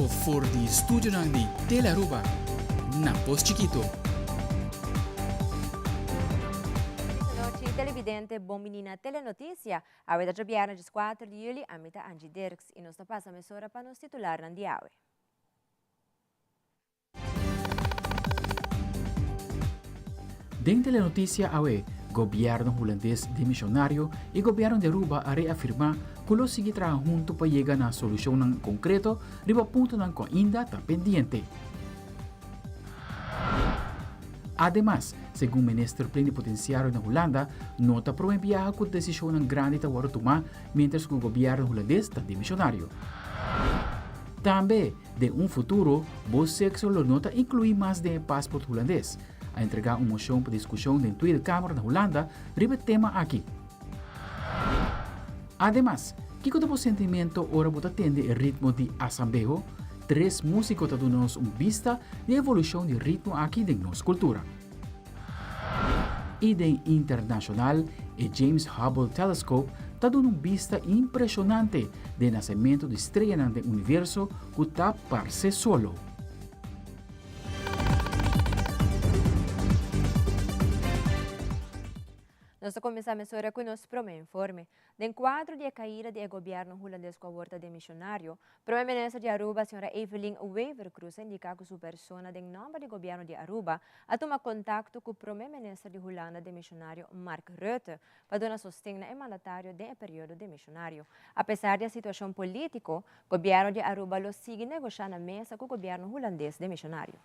directo for di studionan di Telearuba na Pos Chikito. Feliz nochi televidente, bon bini na Telenoticia. Awe ta djobièrnè djeskuater di juli, ami ta Angie Dirks y nos ta pasa mesora pa nos titularnan di awe. Den Telenoticia awe, Gobierno Hulandes demisionario y Gobierno di Aruba a reafirma cu lo sigui traha hunto pa yega na solucionnan concreto riba puntonan cu ainda ta pendiente. Ademas, segun Minister Plenipotenciario na Hulanda, no ta prome biaha cu decisionnan grandi ta wordo tuma mientras cu Gobierno Hulandes ta demisionario. Tambe, Den un futuro, bo sekso lo no ta inkluí mas den e pasport hulandes. A entregá un moshon pa diskushon den Tweede Kamer na Hulanda riba e tema aki. Ademas, kiko ta bo sentimento ora bo ta tende e ritmo di asambeho? Tres músiko ta duna nos un bista di e evolushon di ritmo aki den nos kultura. I den internashonal, e James Hubble Telescope ta duna un bista impreshonante di e nasementu di streanan den universo ku ta parse solo. Nos ta kuminsá mesora ku nos promé informe. Den kuadro di e kaida di e gobièrnu hulandes ku awor ta demisionario, Prome Minister di Aruba, Sra. Evelyn Wever-Croes a indiká ku su persona den nòmber di gobièrnu di Aruba a tuma kontakto ku Prome Minister di Hulanda demisionario Mark Rutte pa duna sosten na e mandatario den e periodo demisionario. Apesar di e situashon polítiko, gobièrnu di Aruba lo sigui negoshá na mesa ku gobièrnu hulandes demisionario.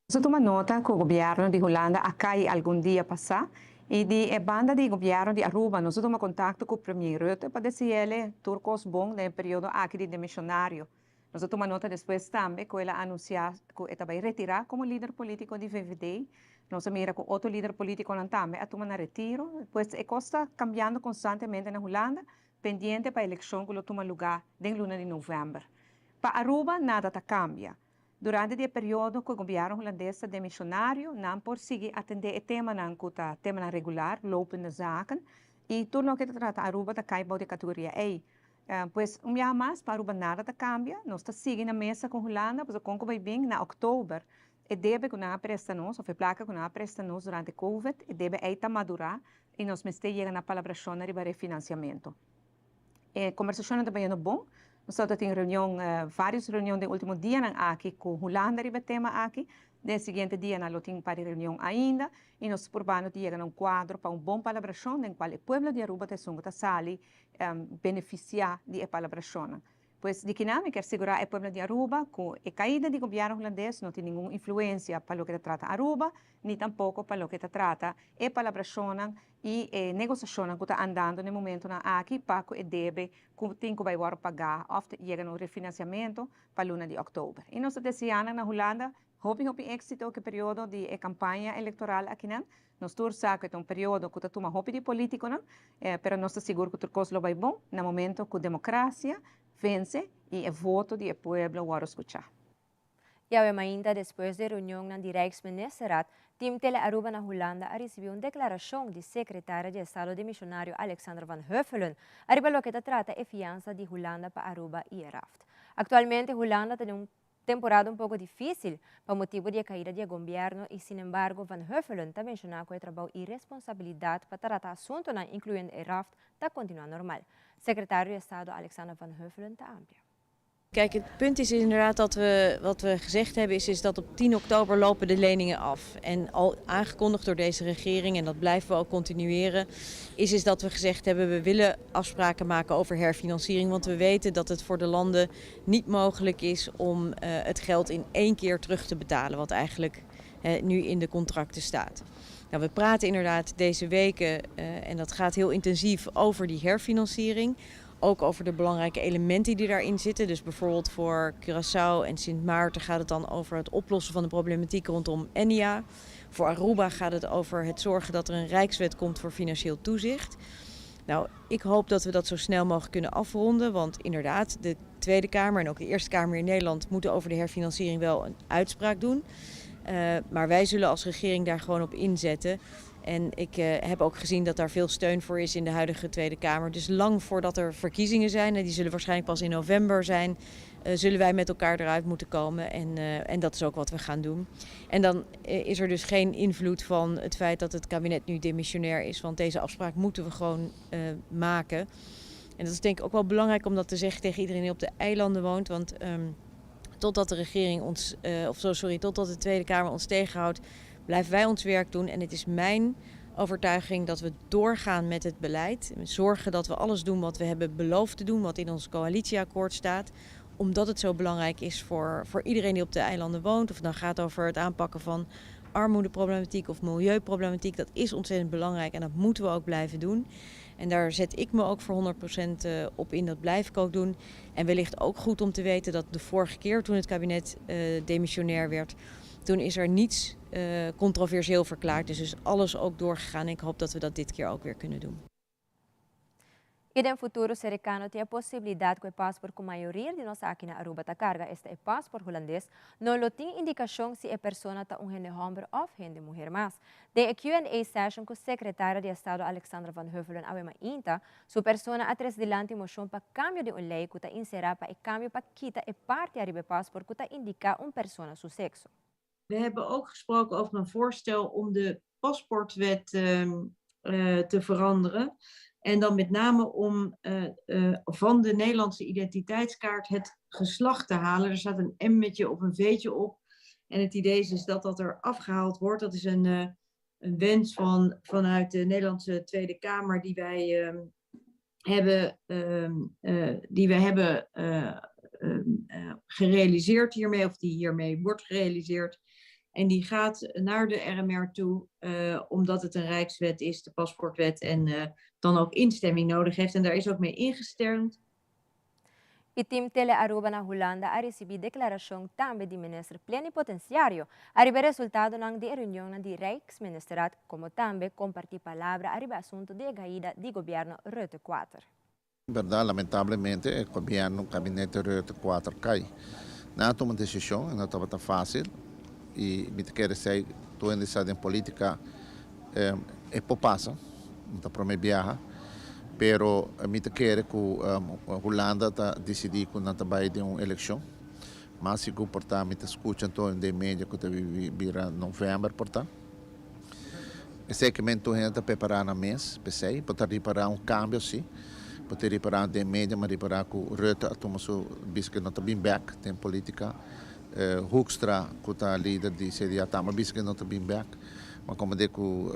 Nos a tuma nota cu gobierno di Hulanda a cay algun dia pasa y di e banda di gobierno di Aruba nos a tuma contacto cu Premier Rutte pa deciele tur cos bon den e periodo aki di demisionario. Nos a tuma nota despues tambe cu el a anuncia cu e ta bay retira como lider politico di VVD. Nos a mira cu otro lider politiconan tambe a tuma nan retiro. Pues e cos ta cambiando constantemente na Hulanda pendiente pa eleccion cu lo tuma luga den luna di november. Pa Aruba nada ta cambia. Durante di e periodo ku e gobièrnu hulandes ta demisionario, nan por sigui atendé e temanan ku ta temanan regular, lopende zaken, i tur loke ta trata Aruba ta kai bou di e kategoria ei. Pues, un biaha mas, pa Aruba nada ta kambia, nos ta sigui na mesa ku Hulanda, pasobra kon ku bai bin na òktober, e debe ku nan a presta nos, òf e plaka ku nan a presta nos durante covid, e debe ei ta madurá i nos mester yega na palabrashonnan riba refinansiamentu. E kombersashonnan ta bayendo bon. Nos tabata tin reunion, vários reunion den último dianan aki ku Hulanda riba e tema aki. Den e siguiente dianan lo tin un par di reunion ainda i nos ta purbando di yega na un kuadro pa un bon palabrashon den kual e pueblo di Aruba ta esun ku ta sali benefisiá di e palabrashonnan. Pues di kinan mi kier sigurá e pueblo di Aruba ku e kaida di gobièrnu hulandes no tin ningun influensia pa loke ta trata Aruba, ni tampoko pa loke ta trata e palabrashonnan i e negosiashonnan ku ta andando na e momentunan aki pa ku e debe ku tin ku bai wòrdu pagá òf ta yega na un refinansiamentu pa luna di òktober. I nos ta deseá nan na Hulanda hopi hopi éksito ku e periodo di e kampaña elektoral akinan. Nos tur sa ku e ta un periodo ku ta tuma hopi di polítikonan, pero nos ta sigur ku tur kos lo bai bon na momento ku demokrasia vense i e voto di e pueblo wòrdu skuchá. Djawe mainta despues di reunionnan di Rijksministerraad, Team Tele Aruba na Hulanda a ricibi un declaracion di Secretario di Estado demisionario Alexander van Huffelen ariba loke ta trata e fiansa di Hulanda pa Aruba y e raft. Actualmente Hulanda ta den un temporada un poco dificil pa motibo di e caida di e gombierno y sinembargo Van Huffelen ta menciona cu e trabou y responsabilidad pa trata asuntonan incluyendo e raft ta continua normal. Secretario di Estado Alexander van Huffelen ta amplia. Kijk, het punt is inderdaad dat we, wat we gezegd hebben, is, is dat op 10 oktober lopen de leningen af. En al aangekondigd door deze regering, en dat blijven we ook continueren, is, is dat we gezegd hebben, we willen afspraken maken over herfinanciering. Want we weten dat het voor de landen niet mogelijk is om het geld in één keer terug te betalen, wat eigenlijk nu in de contracten staat. Nou, we praten inderdaad deze weken, en dat gaat heel intensief, over die herfinanciering. Ook over de belangrijke elementen die daarin zitten. Dus bijvoorbeeld voor Curaçao en Sint Maarten gaat het dan over het oplossen van de problematiek rondom Ennia. Voor Aruba gaat het over het zorgen dat er een rijkswet komt voor financieel toezicht. Nou, ik hoop dat we dat zo snel mogelijk kunnen afronden. Want inderdaad, de Tweede Kamer en ook de Eerste Kamer in Nederland moeten over de herfinanciering wel een uitspraak doen. Maar wij zullen als regering daar gewoon op inzetten. En ik heb ook gezien dat daar veel steun voor is in de huidige Tweede Kamer. Dus lang voordat er verkiezingen zijn, en die zullen waarschijnlijk pas in november zijn, zullen wij met elkaar eruit moeten komen. En, en dat is ook wat we gaan doen. En dan is er dus geen invloed van het feit dat het kabinet nu demissionair is. Want deze afspraak moeten we gewoon maken. En dat is denk ik ook wel belangrijk om dat te zeggen tegen iedereen die op de eilanden woont. Want totdat de regering ons, of zo, sorry, totdat de Tweede Kamer ons tegenhoudt, blijven wij ons werk doen. En het is mijn overtuiging dat we doorgaan met het beleid. Zorgen dat we alles doen wat we hebben beloofd te doen, wat in ons coalitieakkoord staat. Omdat het zo belangrijk is voor iedereen die op de eilanden woont. Of het nou gaat over het aanpakken van armoedeproblematiek of milieuproblematiek. Dat is ontzettend belangrijk en dat moeten we ook blijven doen. En daar zet ik me ook voor 100% op in. Dat blijf ik ook doen. En wellicht ook goed om te weten dat de vorige keer toen het kabinet demissionair werd, toen is er niets controversieel verklaard. Dus is alles ook doorgegaan. En ik hoop dat we dat dit keer ook weer kunnen doen. Y den futuro cercano tin e posibilidad cu e paspoort cu mayoria di nos aki na Aruba ta carga, esta e paspoort Hulandes, no lo tin indicacion si e persona ta un hende homber of hende muher mas. Den Q&A session cu secretario di Estado Alexandra van Huffelen awe mainta, su persona a trece dilanti mocion pa cambio di un ley cu ta encera pa e cambio pa kita e parti ariba e paspoort cu ta indica un persona su sexo. We hebben ook gesproken over een voorstel om de paspoortwet te veranderen. En dan met name om van de Nederlandse identiteitskaart het geslacht te halen. Er staat een M'tje of een V'tje op. En het idee is dus dat dat er afgehaald wordt. Dat is een wens vanuit de Nederlandse Tweede Kamer die wij hebben, die we hebben gerealiseerd hiermee, of die hiermee wordt gerealiseerd. En die gaat naar de RMR toe, omdat het een rijkswet is, de paspoortwet, en dan ook instemming nodig heeft. En daar is ook mee ingestemd. E team Tele Aruba na Hulanda a ricibi declaracion tambe di minister plenipotenciario ariba resultado di reunion di Rijksministerraad, como tambe comparti palabra ariba asunto di caida di gobierno Rutte 4. Berdad, lamentablemente, e gobierno, gabinete Rutte 4 cay. Nan a tuma un decision, no tabata facil, y mi kier bisa, tur den politica, e por pasa, no ta prome biaha, pero mi kier cu Hulanda ta dicidi cu nan ta bay den un eleccion, mas sigur por ta, mi ta scucha anto den media cu ta bira november por ta. Esey cu tur ta prepara na mes, pesey, pa prepara un cambio si, pa prepara den media, mas prepara cu Rutte a tuma su bisa cu no ta bin back den politica. Hoekstra, cu ta lider di CDA, tambe bisa cu no ta bin back. Mas como di cu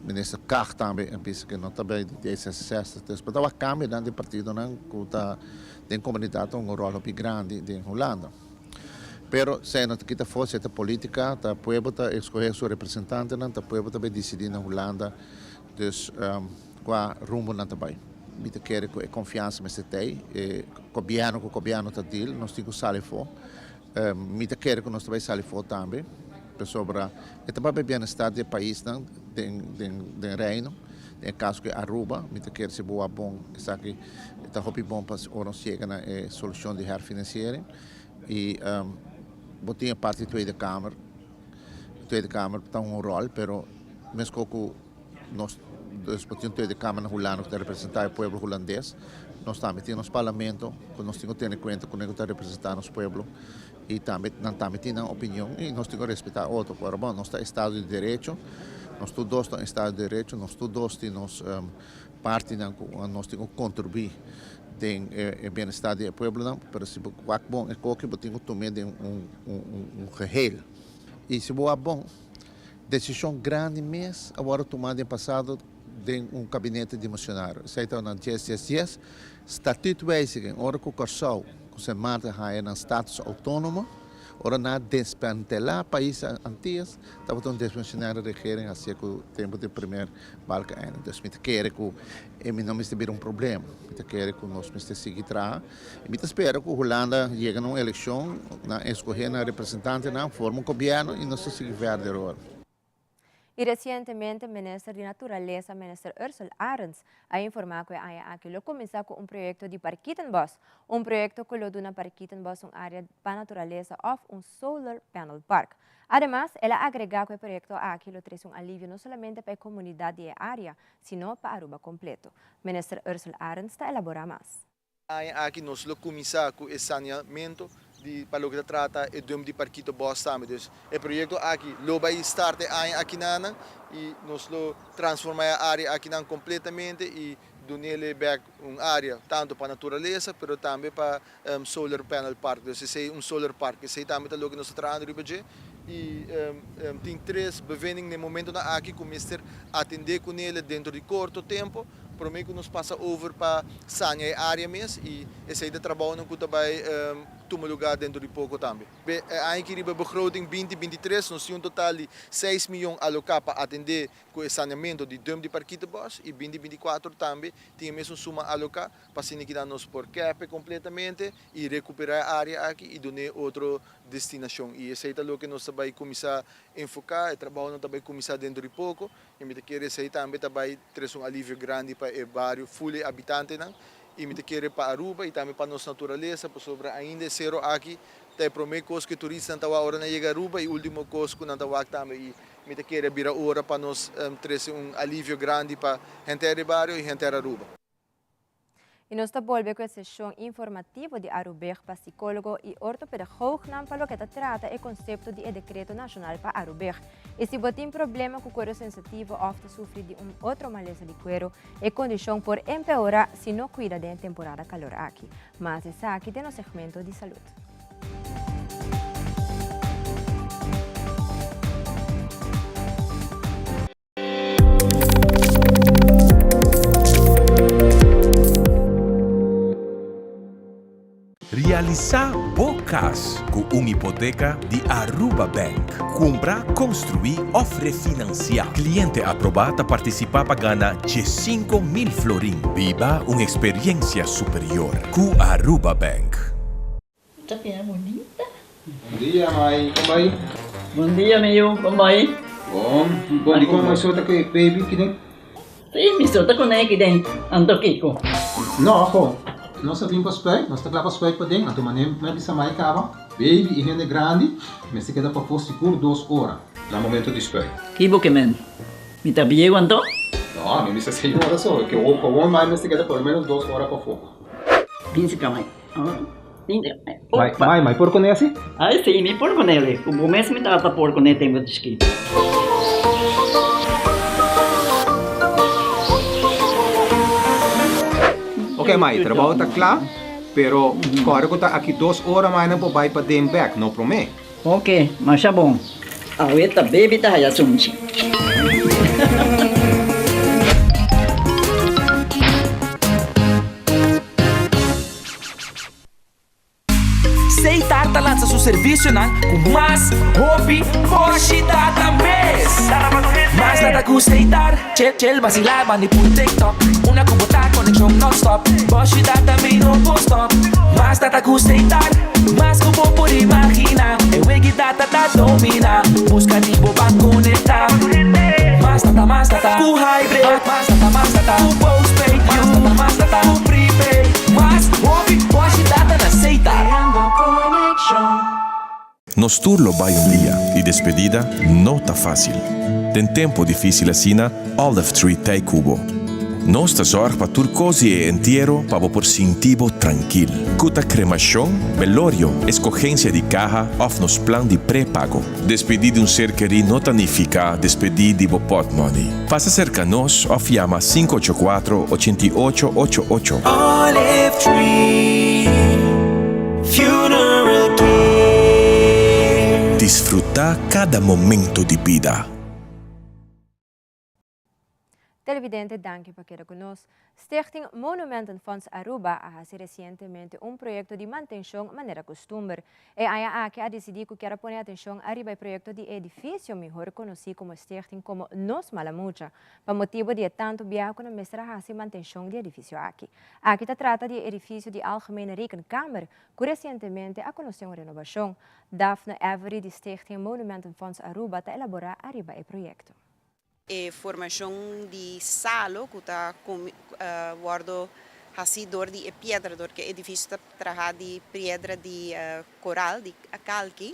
minister Kaag tambe bisa cu no ta bay di D66, dus pa un cambio den partido nan cu ta den comunidad un rol grandi den Hulanda. Pero esey no kita forsa e politica, ta pueblo ta scoge su representante, nan ta pueblo ta dicidi na Hulanda, dus cua rumbo nan ta bay. Mi ta kere cu e confiansa mester tin, e gobierno cu gobierno ta deal, nos tin cu sali afo. Mi ta kere cu nos ta bay sali afo tambe, sobre e tambe bienestar di pais nan den reino, den caso cu Aruba, mi ta kere si boa bon, esaki ta hopi bon pa ora yega na e solucion di herfinanciering. E bo tin parti Tweede Kamer, Tweede Kamer tin un rol, pero mesmo cu nos dus tin Tweede Kamer na Hulanda cu ta representa e pueblo Hulandes, nos tambe tin nos parlamento, cu nos tin cu tene cuenta cu ta representa nos pueblo y tambe nan tambe tin opinion y nos tin cu respeta otro. Pero bon, nos ta Estado di Derecho, nos tur dos ta Estado di Derecho, nos tur dos tin nos parti nos tin cu contribui den e bienestar di pueblo, no, pero si wak bon, e koki bo tin cu tuma den un geheel. Y si bo bon, decision grandi mes a wordo tuma den pasado den un gabinete demisionario. Esey ta na 10 10 10, statuutwijziging, ora cu Corsou, cu Sint Maarten haya nan status autonomo, ora nan a desmantela pais Antillas, tabata un demisionario regering asina cu tempo di premier Balkenende. Dus mi ta kere cu e mi no mester bira un problema. Mi ta kere cu nos mester sigui traha. Y mi ta spera cu Hulanda yega na un eleccion, nan scoge nan representante, nan forma un gobierno y nos sigui verder ora. Y recientemente, Minister di Naturalesa, Minister Ursula Arends, a informa cu aki lo cuminsa cu un proyecto di Parkietenbos, un proyecto cu lo duna Parkietenbos un area pa naturalesa of un solar panel park. Ademas, el a agrega cu e proyecto aki lo trece un alivio no solamente pa e comunidad di e area, sino pa Aruba completo. Minister Ursula Arends ta elabora mas. Aña aki nos lo cuminsa cu e saneamento di pa loke ta trata e dump di Parkito Bos tambe. Dus e proyecto aki lo bay start e aña akinanan y nos lo transforma e area akinan completamente y dunele bek un area tanto pa naturalesa pero tambe pa solar panel park. Dus esey un solar park. Esey tambe ta loke nos ta trahando riba dje y tin tres bevinding na e momentonan aki cu mester atende cunele dentro di corto tempo. Prome ku nos pasa over pa saña e área mes i esei ta trabounan ku ta bai tuma lugá dentro di poko tambe. E aña aki riba begroting binti 23 nos tin un total di seis miyon aloká pa atendé ku e saneamentu di dump di Parkietenbos i binti 24 tambe tin e mesun suma aloká pa asina kinan nos por kèp kompletamente i rekuperá e área aki i dun'é otro destinashon. I esei ta loke nos ta bai kuminsá enfoká, e trabounan ta bai kuminsá dentro di poko. I mi ta kere esei tambe ta bai trese un alivio grandi pa e bario ful e habitantenan. I mi ta kere pa Aruba i tambe pa nos naturalesa, pasobra ainda e sero aki ta e prome kos ku e turistanan ta wak ora nan yega Aruba i ultimo kos ku nan ta wak tambe. I mi ta kere a bira ora pa nos trese un alivio grandi pa henter e bario i henter Aruba. I nos ta bolbe ku e seshon informativo di Arubeg pa sikólogo i ortopedagoognan pa loke ta trata e konsepto di e dekreto nashonal pa Arubeg. I si bo tin problema ku kuero sensitivo òf ta sufri di un otro malesa di kuero, e kondishon por empeorá si no kuida den e temporada kalor aki. Mas esaki den nos segmento di salud. Realisá bo kas ku un hipoteka di Aruba Bank. Kumpra, konstruí òf refinansiá. Kliente aprobá ta partisipá pa gana 15,000 florin. Biba un eksperiensia superior ku Aruba Bank. Ta bira bunita. Bon dia mai, kon bai? Bon dia mi yu, kon bai? Bon, bon dikon mai so ta ku e baby kiden? Si, mi so ta kuné kiden, anto kiko? No, ho, nos a bin pa spuit, nos ta kla pa spuit paden, anto manera mi a bisa mai kaba, baby i hende grandi mester keda pafó sigur dos ora na momento di spuit. Ki bo ke men? Mi ta bieu anto? No, mi bisa señora so, ke awor mai mester keda por lo menos dos ora pafó. Bin si ka mai. Mai, mai, mai por kuné asi? Ai si, mi por kuné. Ku bo mes mi tata por kuné tempu di chikito. Ok mai, trabou ta kla, pero kòrda ku ta aki dos ora mai nan por bai paden bèk, no promé. Ok, masha bon. Awe ta baby ta haya sunchi. Seitar ta lansa su servisionan ku mas hopi boshi data mes. Mas data ku Seitar, chel chel basila bandi pul TikTok. Una ku bo ta konekshon non stop, boshi data mi no por stop. Mas data ku Seitar, mas ku bo por imagina. E wegi data ta domina, buska di bo ban konekta. Mas data, mas data ku hybrid, mas data, mas data ku postpaid, mas data, mas data ku prepaid. Mas hopi boshi data na Seitar. Nos tur lo bai un dia y despedida no ta facil. Den tempo dificil asina, Olive Tree t'ey cu bo. Nos ta zorg pa tur cos di e entiero pa bo por sinti bo trankil. Cu ta cremacion, belorio, escogencia di caha of nos plan di prepago. Despedi di un ser keri no ta nifica despedi di bo potmoney. Pasa cerca nos of yama 584 88 88. Olive Tree Funeral Care. Disfruta cada momento di bida. Televidente danki pa keda ku nos. Stichting Monumentenfonds Aruba a hasi resientemente un proyekto di mantenshon manera kustumber. E aña aki a disidí ku kier a pone atenshon ariba e proyekto di e edifisio mihor konosí komo stichting komo Nos Mala Mucha, pa motibu di e tantu biaha ku nan mester a hasi mantenshon di e edifisio aki. Aki ta trata di e edifisio di Algemene Rekenkamer ku resientemente a konosé un renobashon. Daphne Avery di Stichting Monumentenfonds Aruba ta elaborá ariba e proyekto. E formashon di salo ku ta wòrdu hasí dor di e piedra, dor ku e edifisio ta trahá di piedra di koral, di kalki,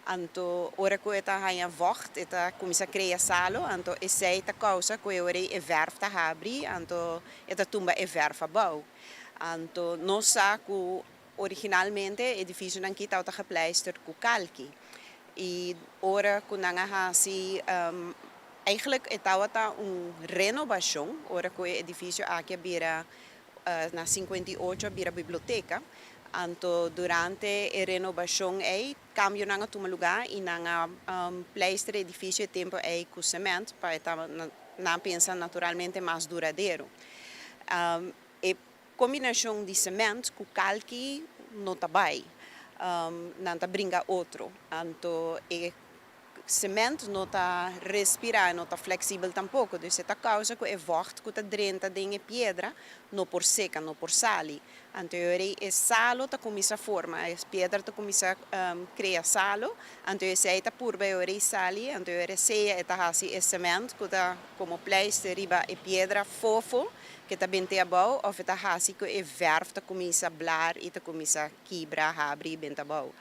anto ora ku e ta haña vògt e ta kuminsá krea salo, anto esei ta kousa ku e ora ei e vèrf ta habri, anto e ta tumba e vèrf abou. Anto nos sa ku originalmente e edifisionan aki tabata gepleister ku kalki i ora ku nan a hasi eigenlijk e tabata un renobashon ora ku e edifisio aki a bira na 58 a bira biblioteka. Anto durante e renobashon ei kambionan a tuma lugá i nan a pleister e edifisio e tempu ei ku sement pa e ta nan pensa naturalmente mas duradero. E kombinashon di sement ku kalki no ta bai, nan ta bringa otro. Anto e sement no ta respirá, no ta fleksibel tampoko, dus e ta kousa ku e vògt ku ta drenta den e piedra no por seka, no por sali. Anto e ora ei e salo ta kuminsá forma, e piedra ta kuminsá krea salo, anto esei ta purba e ora ei sali, anto e ora sea e ta hasi e sement ku ta komo pleister riba e piedra fofo ku ta bent'é abou òf e ta hasi ku e vèrf ta kuminsá blar i ta kuminsá kibra, habri i benta abou.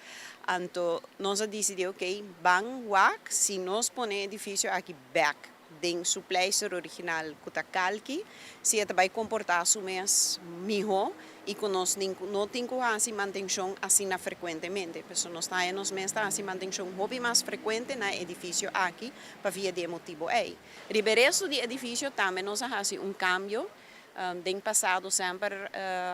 Anto nos a disidí, ok, ban wak si nos pone e edifisio aki bèk den su pleister original ku ta kalki, si e ta bai komportá su mes mihó i ku nos no tin ku hasi mantenshon asina frekuentemente. Pasobra nos ta haña nos mes ta hasi mantenshon hopi mas frekuente na e edifisio aki pa via di e motibu ei. Riba e resto di edifisio tambe nos a hasi un kambio. Den pasado semper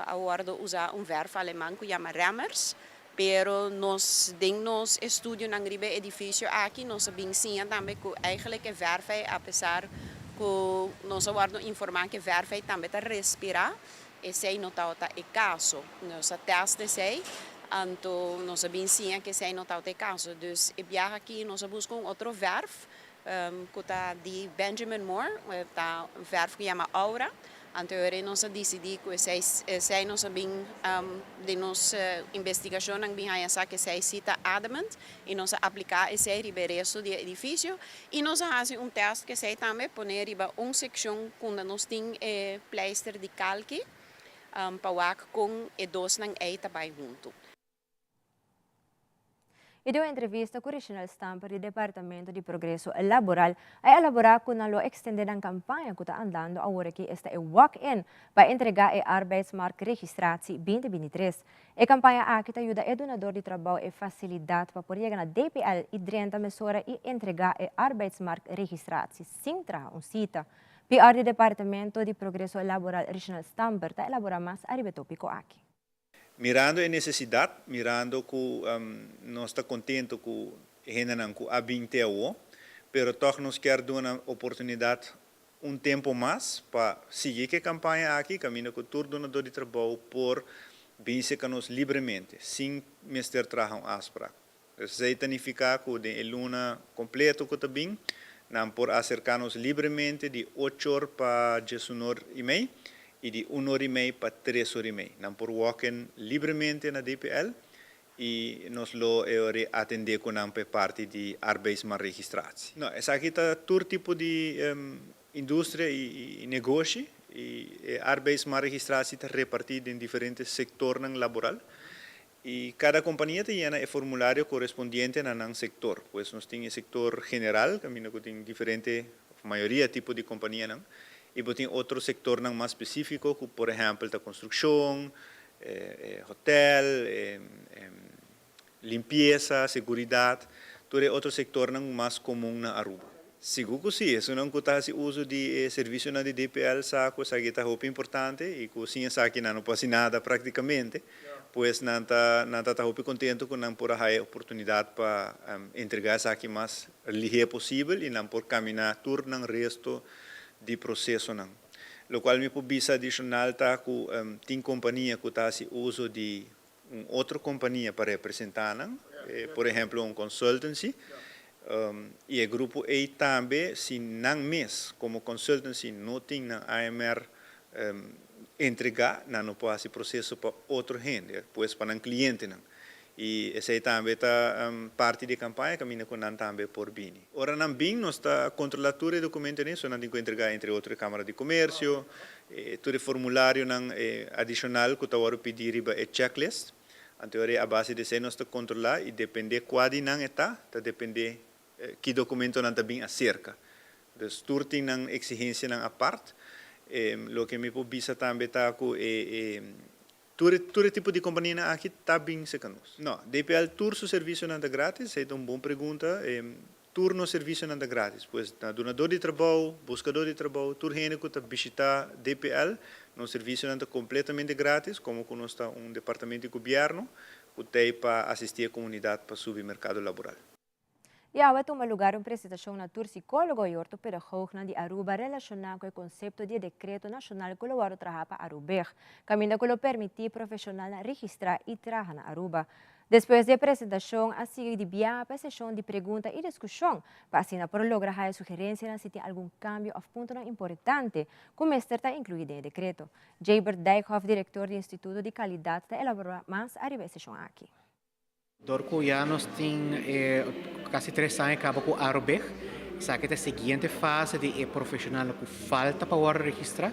a wòrdu usá un vèrf aleman ku yama Remmers, pero nos den nos estudionan riba e edifisio aki nos a bin siña tambe ku eigentlik e vèrf ei apesar ku nos a wòrdu informá ku e vèrf ei tambe ta respirá, esei no tabata e kaso. Nos a tèst esei, anto nos a bin siña ku esei no tabata e kaso. Dus e biaha aki nos a buska un otro vèrf ku ta di Benjamin Moore, ta un vèrf ku yama Aura. Anto e ora nos a disidí ku esei esei nos a bin den nos investigashonnan bin haña sa ku esei sí ta adamant i nos a apliká esei riba e resto di e edifisio i nos a hasi un tèst ku esei tambe pone riba un sekshon kunda nos tin e pleister di kalki pa wak kon e dosnan ei ta bai huntu. E den un entrevista ku Richenel Stamper di Departamento di Progreso Laboral a elaborá ku nan lo ekstendé nan kampaña ku ta andando aworakí esta e Walk-in pa entregá e Arbeidsmarktregistratie 2023. E kampaña aki ta yuda e dunador di trabou e fasilidat pa por yega na DPL i drenta mesora i entregá e Arbeidsmarktregistratie sin traha un sita. PR di Departamento di Progreso Laboral Richenel Stamper ta elaborá mas ariba e tópiko aki. Mirando e nesesidat, mirando ku nos ta kontentu ku hendenan ku a bin te awo, pero tòg nos kier duna oportunidat un tempu mas pa sigui ku e kampaña aki kaminda ku tur dunadó di trabou por bin serka nos libremente sin mester traha un afsprak. Esei ta nifiká ku den e luna kompleto ku ta bin, nan por aserká nos libremente di ocho or pa diesun or i mei i di un or i mei pa tres or i mei. Nan por walk-in libremente na DPL i nos lo e ora ei atendé ku nan pa e parti di arbeidsmarktregistratie. No, esaki ta tur tipo di industria i negoshi i e arbeidsmarktregistratie ta repartí den diferente sektornan laboral. I kada kompania ta yena e formulario korespondiente na nan sektor. Pues nos tin e sektor general, kaminda ku tin diferente òf mayoria tipo di kompanianan, i bo tin otro sektornan mas spesífiko ku por ehèmpel ta konstrukshon, hotèl, limpiesa, seguridat, tur e otro sektornan mas komun na Aruba. Sigur ku si, esunnan ku ta hasi uso di e servisionan di DPL sa ku esaki ta hopi importante i ku sin esaki nan no por hasi nada praktikamente. Pues nan ta nan ta ta hopi kontentu ku nan por a haya e oportunidat pa entregá esaki mas lihé posibel i nan por kaminá tur nan resto di prosesonan. Lokual mi por bisa adishonal ta ku tin kompania ku ta hasi uso di un otro kompania pa representá nan, por ehemplo un consultancy, i e grupo ei tambe si nan mes komo consultancy no tin nan AMR entregá, nan no por hasi proseso pa otro hende, pues pa nan klientenan. I esei tambe ta parti di e kampaña kaminda ku nan tambe por bini. Ora nan bin nos ta kontrolá tur e dokumentonan, so nan tin ku entregá entre otro e Kámara di Komersio, Tur e formularionan adishonal ku ta wòrdu pidí riba e checklist. Anto ora a base di esei nos ta kontrolá i dependé kua di nan e ta, ta dependé ki dokumentonan ta bin aserka. Dus tur tin nan eksigensianan apart. Loke mi por bisa tambe ta ku e. Tur e tur e tipo di kompanianan aki ta bin serka nos. No, DPL tur su servisionan ta gratis? Esei ta un bon pregunta. Tur nos servisionan ta gratis. Pues na dunador di trabou, buskador di trabou, tur hende ku ta bishitá DPL, nos servisionan ta kompletamente gratis, komo ku nos ta un departamento di gobièrnu ku t'ei pa asistí e komunidat pa subi merkado laboral. I awe a tuma lugar un presentacion na tur psicologo y ortopedagoognan di Aruba relaciona cu e concepto di e decreto nacional cu lo wordo traha pa Arubeg, caminda cu lo permiti profesionalnan registra y traha na Aruba. Despues di e presentacion a sigui di biaha pa e sesion di pregunta y discusion pa asina por logra haya sugerencianan si tin algun cambio of puntonan importante cu mester ta inclui den e decreto. Jabert Dijkhoff, director di Instituto di Calidad ta elabora mas ariba e sesion aki. Dor ku ya nos tin e kasi tres aña kaba ku Arubeg, esaki ta e siguiente fase di e profeshonalnan ku falta pa wòrdu registrá.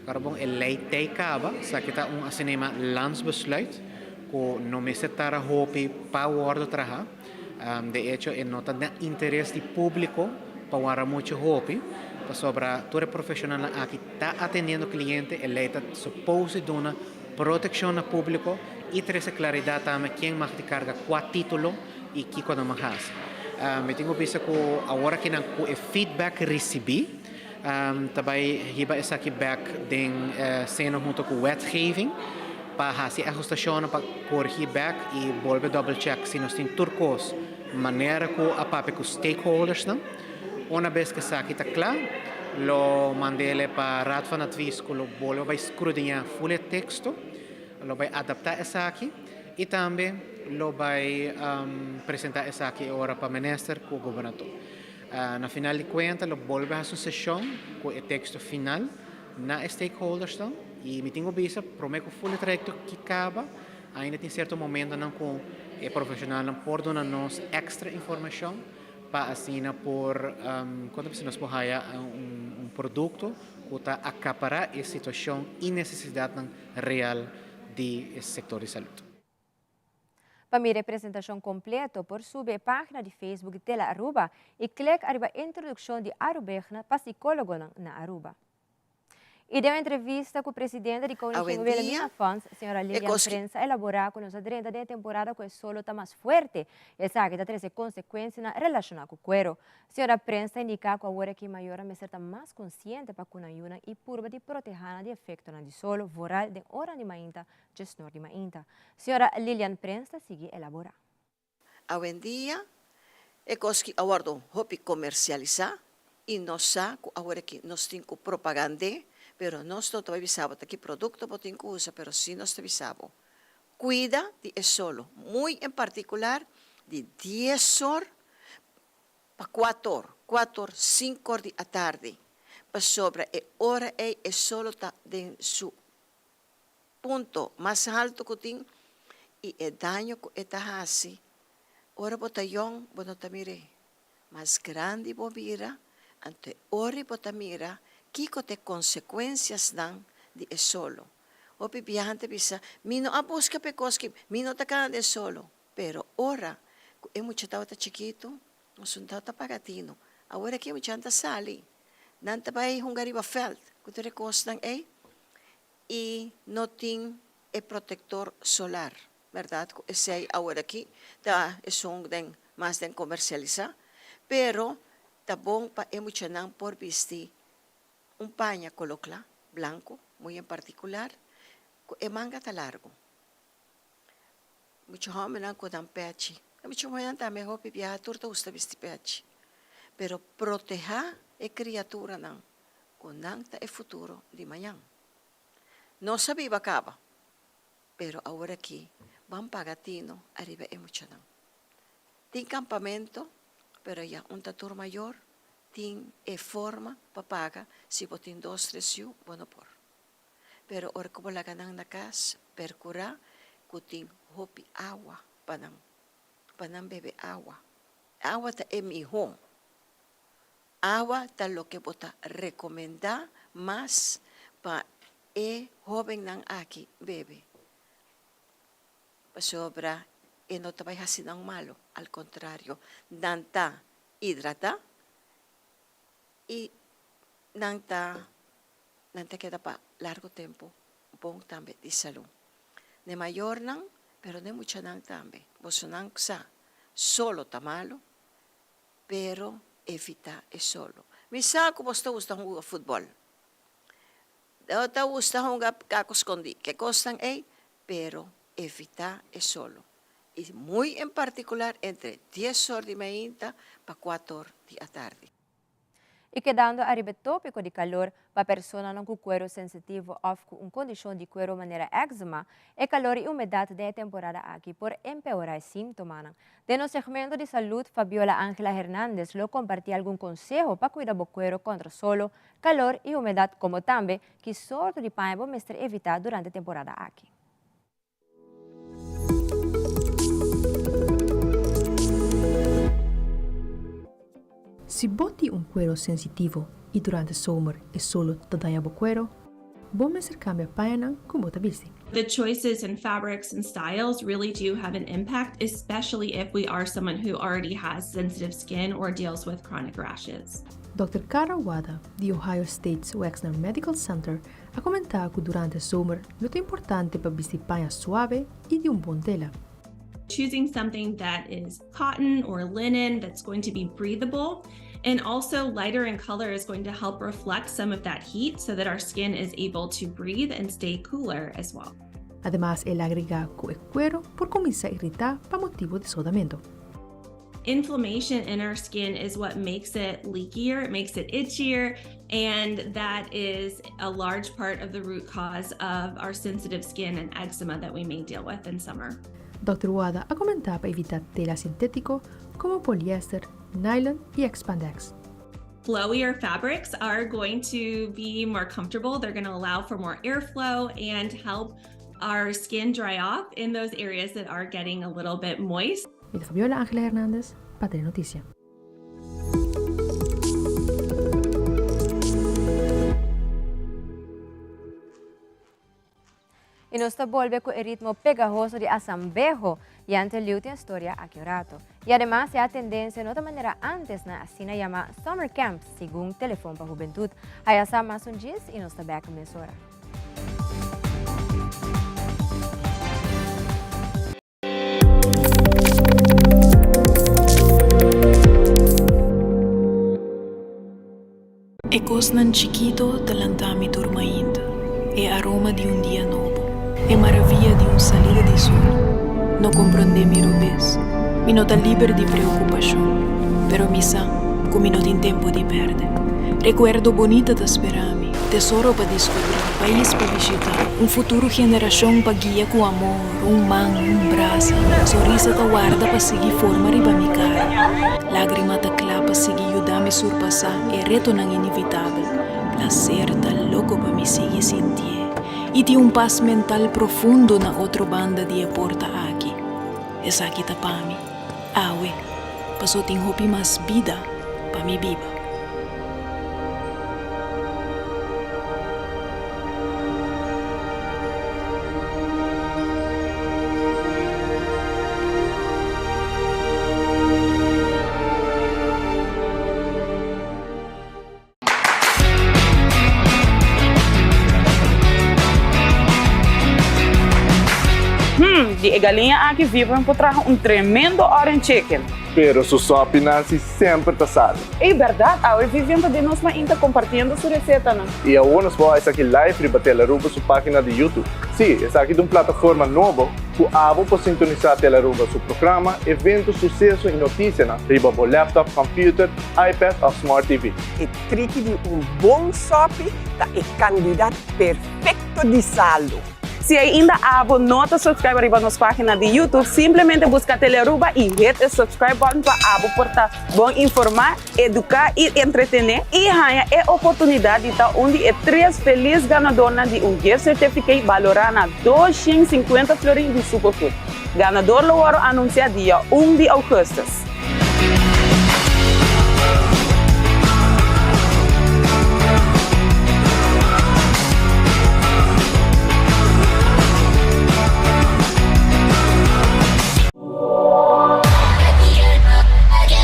Kòrda bon e lei tei kaba, esaki ta un asina yama landsbesluit ku no mester tara hopi pa wòrdu traha. De echo e no ta na interes di públiko pa wòrdu muchu hopi, pasobra tur e profeshonalnan aki ta atendiendo kliente, e lei ta supose di duna Protekshon na públiko i trese klaridat tambe ken mag di karga kua título i kiko nan mag hasi. Mi tin ku bisa ku awor aki nan ku e feedback risibí ta bai hiba esaki bèk den seno hunto ku wetgeving pa hasi ahustashonnan pa korigí bèk i bolbe double check si nos tin tur kos manera ku a papia ku stakeholdersnan. Una bes ku esaki ta kla, lo mand'ele pa Raad van Advies ku lo bolbe bai skrudiñá ful e teksto, lo bai adaptá esaki i tambe lo bai presentá esaki e ora pa minister ku gobernador. Na final di kuenta lo bolbe hasi un seshon ku e teksto final na e stakeholdersnan i mi tin ku bisa promé ku ful e trayekto ki kaba ainda tin sierto momentonan ku e profeshonalnan por duna nos èkstra informashon. pa asina por kon ta bisa nos por haya un produkto ku ta akapará e situashon i nesesidatnan real di e sektor di salud. Pa mira e presentashon kompleto por subi e página di Facebook di Tele Aruba i klek ariba Introdukshon di Arubegna pa Sikólogonan na Aruba. I den un entrevista ku presidente di Koningin Wilhelmina Awendia, Fonds, señora e Lilian kos ki. Prins a elaborá ku nos a drenta den e temporada ku e solo ta mas fuerte. Esaki ta trese konsekuensianan relashoná ku kuero. Señora Prins ta indiká ku awor aki mayornan mester ta mas konsiente pa ku nan yunan i purba di protehá nan di efektonan di solo, vooral den oranan di mainta djesnor di mainta. Señora Lilian Prins ta sigui elaborá. Awendia e kos ki a wòrdu hopi komersialisá i nos sa ku aworakí nos tin ku propagand'é, pero nos no ta bai bisa bo ta ki produkto bo tin ku usa, pero sí nos ta bisa bo kuida di e solo, muy en partikular di dies or pa kuator, kuator, sinkor di atardi, pasobra e ora ei e solo ta den su punto mas haltu ku tin i e daño ku e ta hasi, ora bo ta yòn bo no ta mir'é, mas grandi bo bira, anto e ora bo ta mira kiko ta e konsekuensiasnan di e solo. Hopi biaha ta bisa, mi no a buska pa e kos ki, mi no ta kana den solo, pero ora ku e mucha tabata chikitu, nos no tabata paga tinu, awor aki e muchanan ta sali, nan ta bai hunga riba vèlt ku tur e kosnan ei, i no tin e protector solar, berdad cu esey awor aki ta esun den mas den comercialisa, pero ta bon pa e muchanan por bisti un paña colo cla, blanco, muy en particular, cu e manga ta largo. Mucha hombernan cu nan pechi, e mucha muhernan tambe hopi biaha tur ta gusta bisti pechi, pero proteha e criaturanan ku nan ta e futuro di mañan. Nos a biba kaba, pero awor aki ban paga tino ariba e muchanan. Tin kampamento, pero ya un ta tur mayor, tin e forma pa paga, si bo tin dos tres yu, bo no por. Pero ora ku bo laga nan na kas, perkurá ku tin hopi awa pa nan, pa nan bebe awa. Awa ta e mihó. Awa ta loke bo ta rekomendá mas pa e hóbennan aki bebe, pasobra e no ta bai hasi nan malu, al kontrario, nan ta hidratá i nan ta nan ta keda pa largu tempu bon tambe di salú. N'e mayornan, pero n'e muchanan tambe. Bosonan sa, solo ta malo, pero evita e solo. Mi sa cu bos ta gusta hunga futbol. Bo ta gusta hunga caco scondi, ke cosnan ey, pero evita e solo. Y muy en particular entre dies or di mainta pa cuator di atardi. I kedando ariba e tópiko di kalor, pa personanan ku kueru sensitivo òf ku un kondishon di kueru manera èkzema, e kalor i umedat den e temporada aki por empeorá e síntomanan. Den nos segmento di salud, Fabiola Angela Hernandez lo kompartí algun konseho pa kuida bo kueru kontra solo, kalor i umedat komo tambe ki sorto di paña bo mester evitá durante e temporada aki. Si bo tin un cuero sensitivo y durante zomer e solo ta daña bo cuero, bo mester cambia pañanan cu bo ta bisti. The choices in fabrics and styles really do have an impact, especially if we are someone who already has sensitive skin or deals with chronic rashes. Dòkter Kara Wada di Ohio State's Wexner Medical Center a komentá ku durante zomer lo ta importante pa bisti paña suave i di un bon tela. Choosing something that is cotton or linen that's going to be breathable and also lighter in color is going to help reflect some of that heat so that our skin is able to breathe and stay cooler as well. Ademas el a agregá ku e kuero por kuminsá iritá pa motibu di sodamentu. Inflammation in our skin is what makes it leakier, it makes it itchier, and that is a large part of the root cause of our sensitive skin and eczema that we may deal with in summer. Dòkter Wada a komentá pa evitá tela sintétiko komo poliester, nylon i expandex. Flowier fabrics are going to be more comfortable. They're going to allow for more airflow and help our skin dry off in those areas that are getting a little bit moist. Mi ta Fabiola Angela Hernandez pa Telenoticia. Y nos ta bolbe cu e ritmo pegahoso di Asambeho y ante liu tin storia aki un rato. Y ademas e atendencia no ta manera antes na asina yama Summer Camp, segun Telefon pa Hubentud. Haya sa mas un djis y nos ta bek mesora. E kosnan chikito ta lanta mi tur mainta, e aroma di un dia nobo, e maravia di un salida di sol. No komprondé mi robes, mi no ta liber di preokupashon, pero mi sa ku mi no tin tempu di pèrdè. Rekuerdo bonita ta spera mi, tesoro pa diskubrí, pais pa bishitá, un futuro generashon pa guia ku amor. Un man, un brasa, sonrisa ta warda pa sigui forma riba mi kara. Lágrima ta kla pa sigui yuda mi surpasá e retonan inevitabel. Plaser ta loko pa mi sigui sintié i tin un pas mental profundo na otro banda di e porta aki. Esaki ta pa mi, awe, paso tin hopi mas bida pa mi biba. Hmm, di e galiña aki Vibram por traha un tremendo orange chicken. Pero su sopi Nancy semper ta sali. Ey berdad, awe Vivian ta den nos mainta compartiendo su recetanan. Y awor nos por esaki live riba Telaruba su pagina di YouTube. Sí, esaki ta un plataforma nobo cu abo por sintonisa Telaruba su programa, evento, suceso y noticianan riba bo laptop, computer, iPad of Smart TV. E triki di un bon sòpi ta e kandidat perfekto di salu. Si ainda abo no ta subscribe riba nos pagina di YouTube, simplemente buska Telearuba y hit e subscribe button pa abo por ta bon informa, educa y entretene y haña e oportunidad di ta un di e tres feliz ganadornan di un gift certificate balora na 250 florin di Superfood. Ganador lo wòrdu anunsiá dia un di ougùstùs.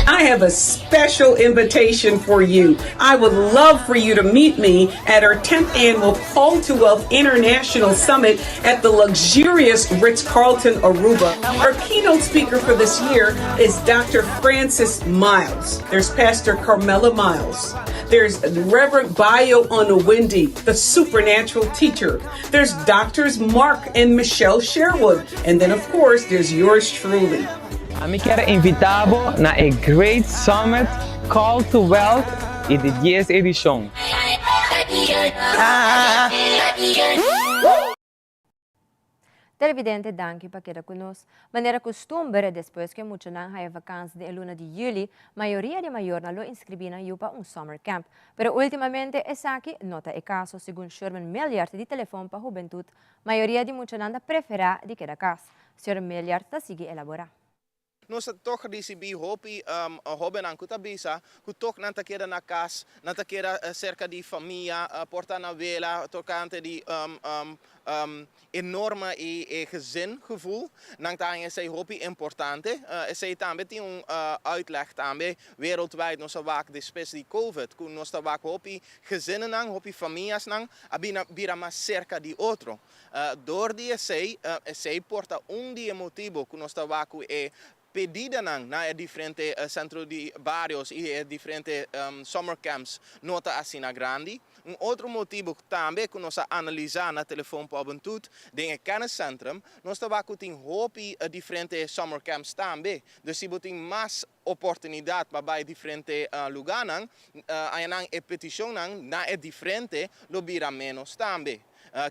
I have a special invitation for you. I would love for you to meet me at our 10th annual Call to Wealth International Summit at the luxurious Ritz Carlton, Aruba. Our keynote speaker for this year is Dr. Francis Miles. There's Pastor Carmela Miles. There's Reverend Bayo Onawindi, the supernatural teacher. There's Doctors Mark and Michelle Sherwood. And then, of course, there's yours truly. Ami kier invita bo na e Great Summit Call to Wealth y di 10 edicion. Televidente danki pa keda ku nos. Manera kustumber, despues ku e muchanan haya vakansi den e luna di yüli, mayoria di mayornan lo inskribí nan yu pa un summer camp. Pero últimamente esaki no ta e kaso, segun Sherman Milliard di Telefon pa Hubentut. Mayoria di muchanan ta preferá di keda kas. Señor Milliard ta sigui elaborá. Nos ta tog risibí hopi hóbennan ku ta bisa ku tog nan ta keda na kas, nan ta keda serka di famia, por ta na wela tokante di e norma i e gezingevoel. Nan ta haña esei hopi importante. Esei tambe tin un uitleg tambe wereldwijd nos a wak despues di covid ku nos ta wak hopi gezinnennan, hopi famiasnan a bina bira mas serka di otro. Dor di esei, esei por ta un di e motibo ku nos ta wak ku e pedidanan na e diferente sentro di barios i e diferente summer camps no ta asina grandi. Un otro motibo tambe ku nos a analisá na Telefon pa Hubentud den e kenniscentrum, nos ta wak ku tin hopi diferente summer camps tambe. Dus si bo tin mas oportunidat pa bai diferente lugánan, añanan e petishonnan na e diferente lo bira ménos tambe.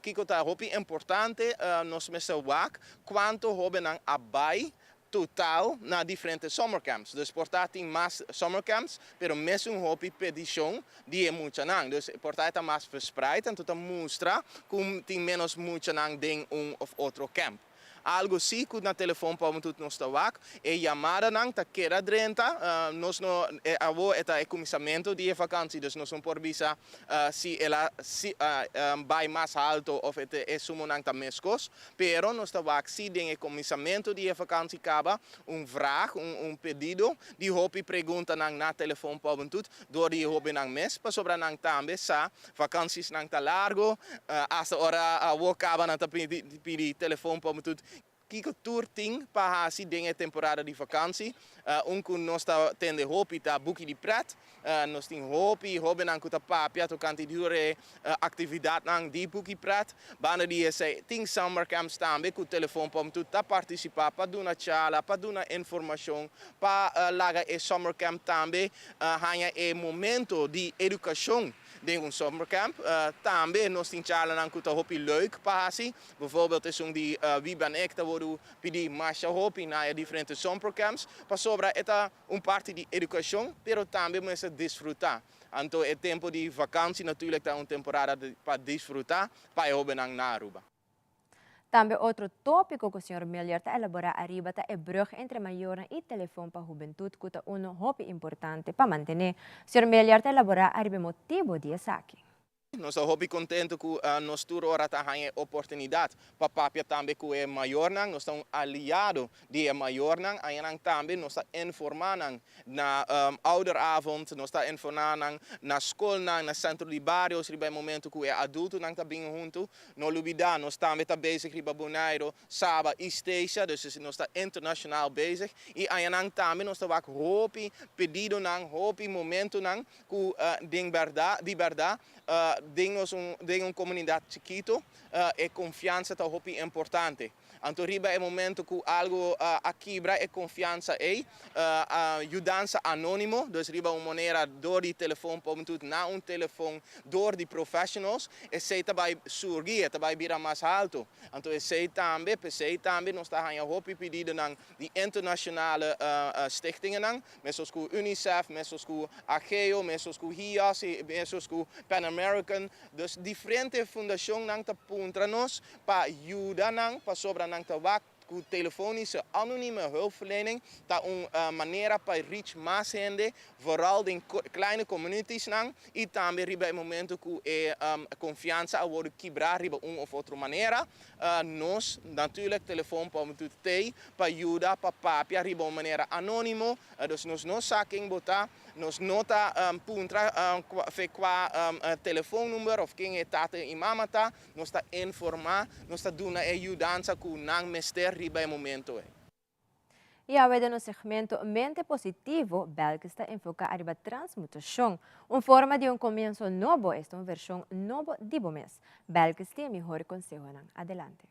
Kiko ta hopi importante, nos mester wak kuantu hóbennan a bai total na diferente summer camps. Dus por ta tin mas summer camps, pero mesun hopi petishon di e muchanan. Dus por ta e ta mas verspreid, anto ta mustra ku tin ménos muchanan den un òf otro camp. Algo si cu na telefon pa tut nos ta wak, e yamadanan ta keda drenta, nos no, awo e ta e cuminsamento di e vakantie, dus nos no por bisa si el a bay mas halto of e sumonan ta mescos, pero nos ta wak si den e cuminsamento di e vakantie caba un vraag, un pedido di hopi preguntanan na telefon pa tut door di e hobennan mes, pasobra nan tambe sa Vakansiesnan ta largo, hasta ora awor caba nan ta pidi telefon pa tut kico tur tin pa haci den e temporada di vakantie. Un cu nos ta tende hopi ta buki di pret. Nos tin hopi hobennan cu ta papia tocante di tur e actividadnan di buki pret. Banda di esey tin summer camps tambe cu telefon pa tut ta participa pa duna charla, pa duna informacion, pa laga e summer camp tambe haña e momento di educacion. Den un summer camp tambe nos tin charlanan cu ta hopi leuk pa haci. Bijvoorbeeld esun di Wie ben ik ta wordo pidi masha hopi na e diferente sumper camps pasobra e ta un parti di educacion pero tambe mester disfruta. Anto e tempo di vakantie natuurlijk ta un temporada pa disfruta pa e hobennan na Aruba. Tambe otro tópiko ku señor Milliard ta elaborá ariba ta e brùg entre mayornan i telefon pa hubentut ku ta unu hopi importante pa mantené. Señor Milliard ta elaborá ariba e motibu di esaki. Nos ta hopi kontentu ku nos tur ora ta haña e oportunidat pa papia tambe ku e mayornan. Nos ta un aliado di e mayornan. Añanan tambe nos ta informá nan Na ouderavond nos ta inforná nan na skolnan, na sentro di barios riba e momento ku e adultonan ta bin huntu. No lubidá nos tambe ta bezig riba Boneiru, Saba i Statia, dus nos ta internashonal bezig. I añanan tambe nos ta wak hopi pedidonan, hopi momentonan ku den bèrdat, di bèrdat den nos un den un komunidat chikitu e konfiansa ta hopi importante. Anto riba e momento ku algu a kibra e konfiansa ei, yudansa anónimo, dus riba un manera dor di telefon pa un tut na un telefon dor di professionals, esei ta bai surgi, e ta bai bira mas haltu. Anto esei tambe, p'esei tambe nos ta haña hopi pedidonan di internashonale stichtingennan, Mesos ku UNICEF, mesos ku AGEO, mesos ku HIAS i mesos ku Pan American. Dus diferente fundashonnan ta puntra nos pa yuda nan pasobra nan ta wak. Ku telefonische anonieme hulpverlening ta un manera pa reach mas hende, vooral den kleine communitiesnan i tambe riba e momento ku e konfiansa a wordu kibrá riba un of otro manera. Nos natuurlijk telefon pa un tei pa yuda pa papia riba un manera anonimo, dus nos no sa ken bo ta. Nos no ta puntra fe kua telefoonnummer of ken e tata i mama ta. Nos ta informá, nos ta duna e yudansa ku nan mester riba e momento ei. I awe den nos segmento Mente Positivo, Belkis ta enfoká ariba transmutashon, un forma di un komienso nobo, esta un vershon nobo di bo mes. Belkis tin e mihor konsehonan. Adelante.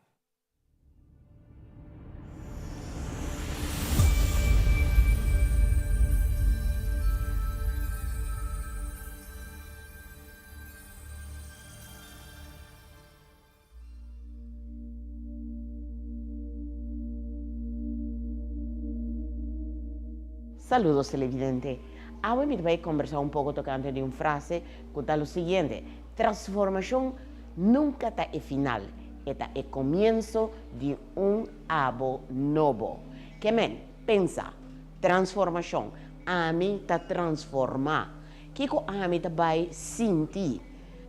Saludos televidente. Awe mi ta bai kombersá un poko tokante di un frase ku ta lo siguiente, Transformashon nunka ta e final, e ta e komienso di un abo nobo. Ke men, pensa, transformashon, ami ta transformá. Kiko ami ta bai sinti?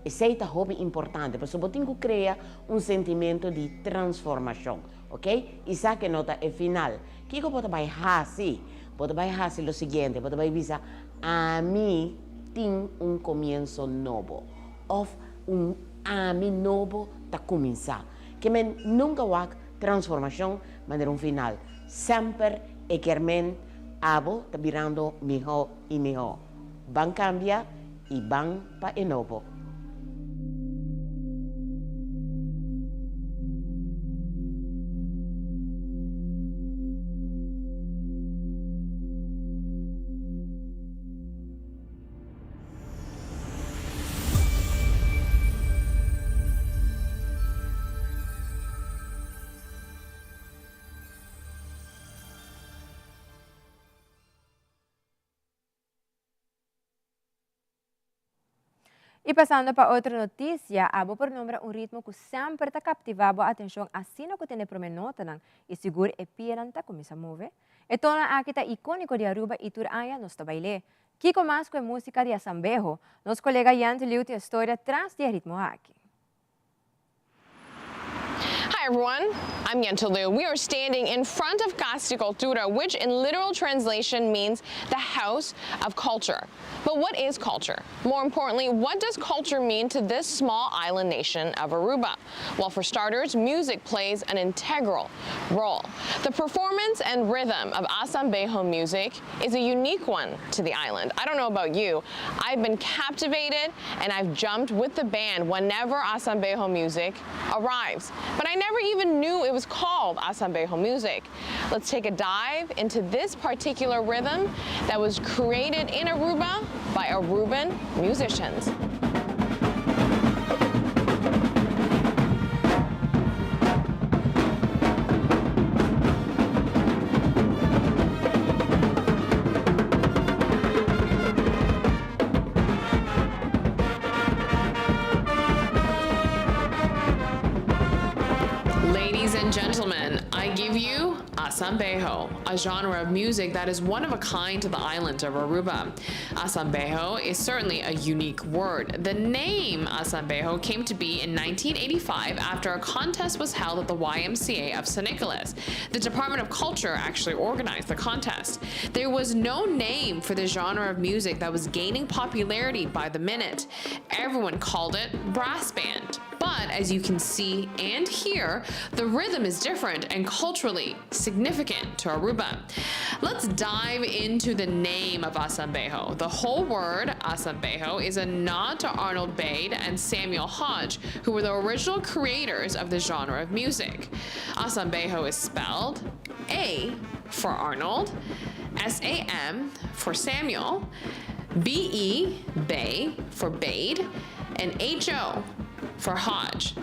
Esei ta hopi importante, pasobra bo tin ku krea un sentimento di transformashon, ok? I sa ke no ta e final. Kiko bo ta bai hasi? Bo ta bai hasi lo siguiente, bo ta bai bisa, Ami tin un komienso nobo, òf un ami nobo ta kuminsá. Ke men nunka wak transformashon manera un final. Semper e kier men abo ta birando mihó i mihó. Ban kambia i ban pa e nobo. I pasando pa otro noticia, abo por nombra un ritmo cu semper ta captiva bo atencion asina cu tene prome notanan y sigur e pianan ta cuminsa move? E tonan aki ta iconico di Aruba y tur aña nos ta bail'é. Kico mas cu e musica di Asambeho? Nos colega Yant Liu tin e storia tras di e ritmo aki. Hi everyone, I'm Yenta Liu. We are standing in front of Cas di Cultura, which in literal translation means the house of culture. But what is culture? More importantly, what does culture mean to this small island nation of Aruba? Well, for starters, music plays an integral role. The performance and rhythm of Asambejo music is a unique one to the island. I don't know about you, I've been captivated and I've jumped with the band whenever Asambejo music arrives. But I never even knew it was called Asambejo music. Let's take a dive into this particular rhythm that was created in Aruba by Aruban musicians. Ladies and gentlemen, I give you Asambejo, a genre of music that is one of a kind to the island of Aruba. Asambejo is certainly a unique word. The name Asambejo came to be in 1985 after a contest was held at the YMCA of San Nicolas. The Department of Culture actually organized the contest. There was no name for the genre of music that was gaining popularity by the minute. Everyone called it brass band. But as you can see and hear, the rhythm is different and culturally significant to Aruba. Let's dive into the name of Asambejo. The whole word, Asambejo, is a nod to Arnold Bade and Samuel Hodge, who were the original creators of the genre of music. Asambejo is spelled A for Arnold, S A M for Samuel, B E, Bay, for Bade, and H O for Hodge.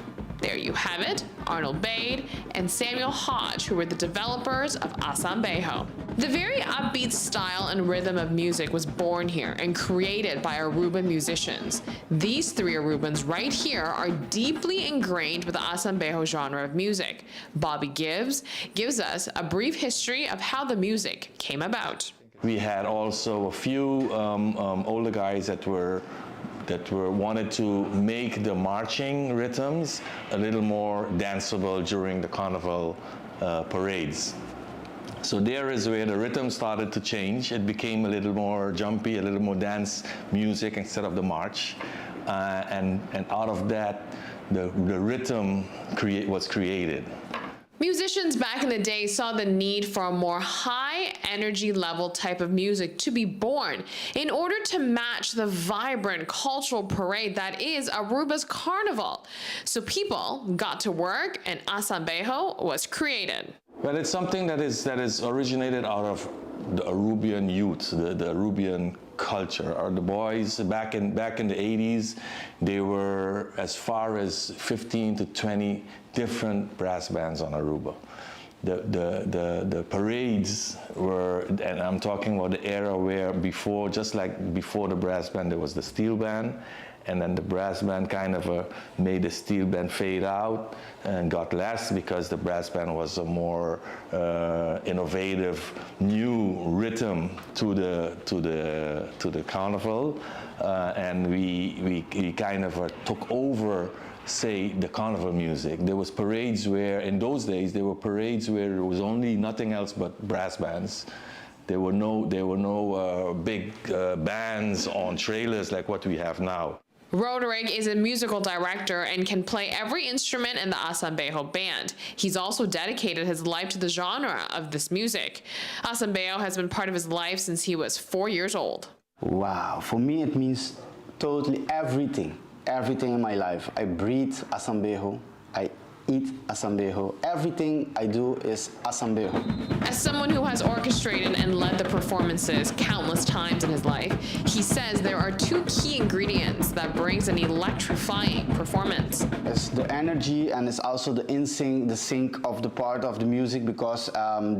There you have it, Arnold Bade and Samuel Hodge, who were the developers of Asambejo. The very upbeat style and rhythm of music was born here and created by Aruban musicians. These three Arubans right here are deeply ingrained with the Asambejo genre of music. Bobby Gibbs gives us a brief history of how the music came about. We had also a few older guys that were wanted to make the marching rhythms a little more danceable during the carnival parades. So there is where the rhythm started to change. It became a little more jumpy, a little more dance music instead of the march. And out of that, the rhythm was created. Musicians back in the day saw the need for a more high energy level type of music to be born in order to match the vibrant cultural parade that is Aruba's carnival. So people got to work and Asambejo was created. Well, it's something that is originated out of the Arubian youth, the Arubian culture. Or the boys back in the 80s, they were as far as 15 to 20 different brass bands on Aruba. The parades were, and I'm talking about the era where before, just like before the brass band, there was the steel band, and then the brass band kind of made the steel band fade out and got less because the brass band was a more innovative new rhythm to the carnival, and we kind of took over, say, the carnival music. There was parades where, in those days, there were parades where there was only nothing else but brass bands. There were no big bands on trailers like what we have now. Roderick is a musical director and can play every instrument in the Asambejo band. He's also dedicated his life to the genre of this music. Asambejo has been part of his life since he was 4 years old. Wow, for me it means totally everything, everything in my life. I breathe Asambejo, I eat Asambejo. Everything I do is Asambejo. As someone who has orchestrated and led the performances countless times in his life, he says there are two key ingredients that brings an electrifying performance. It's the energy and it's also the in sync, the sync of the part of the music, because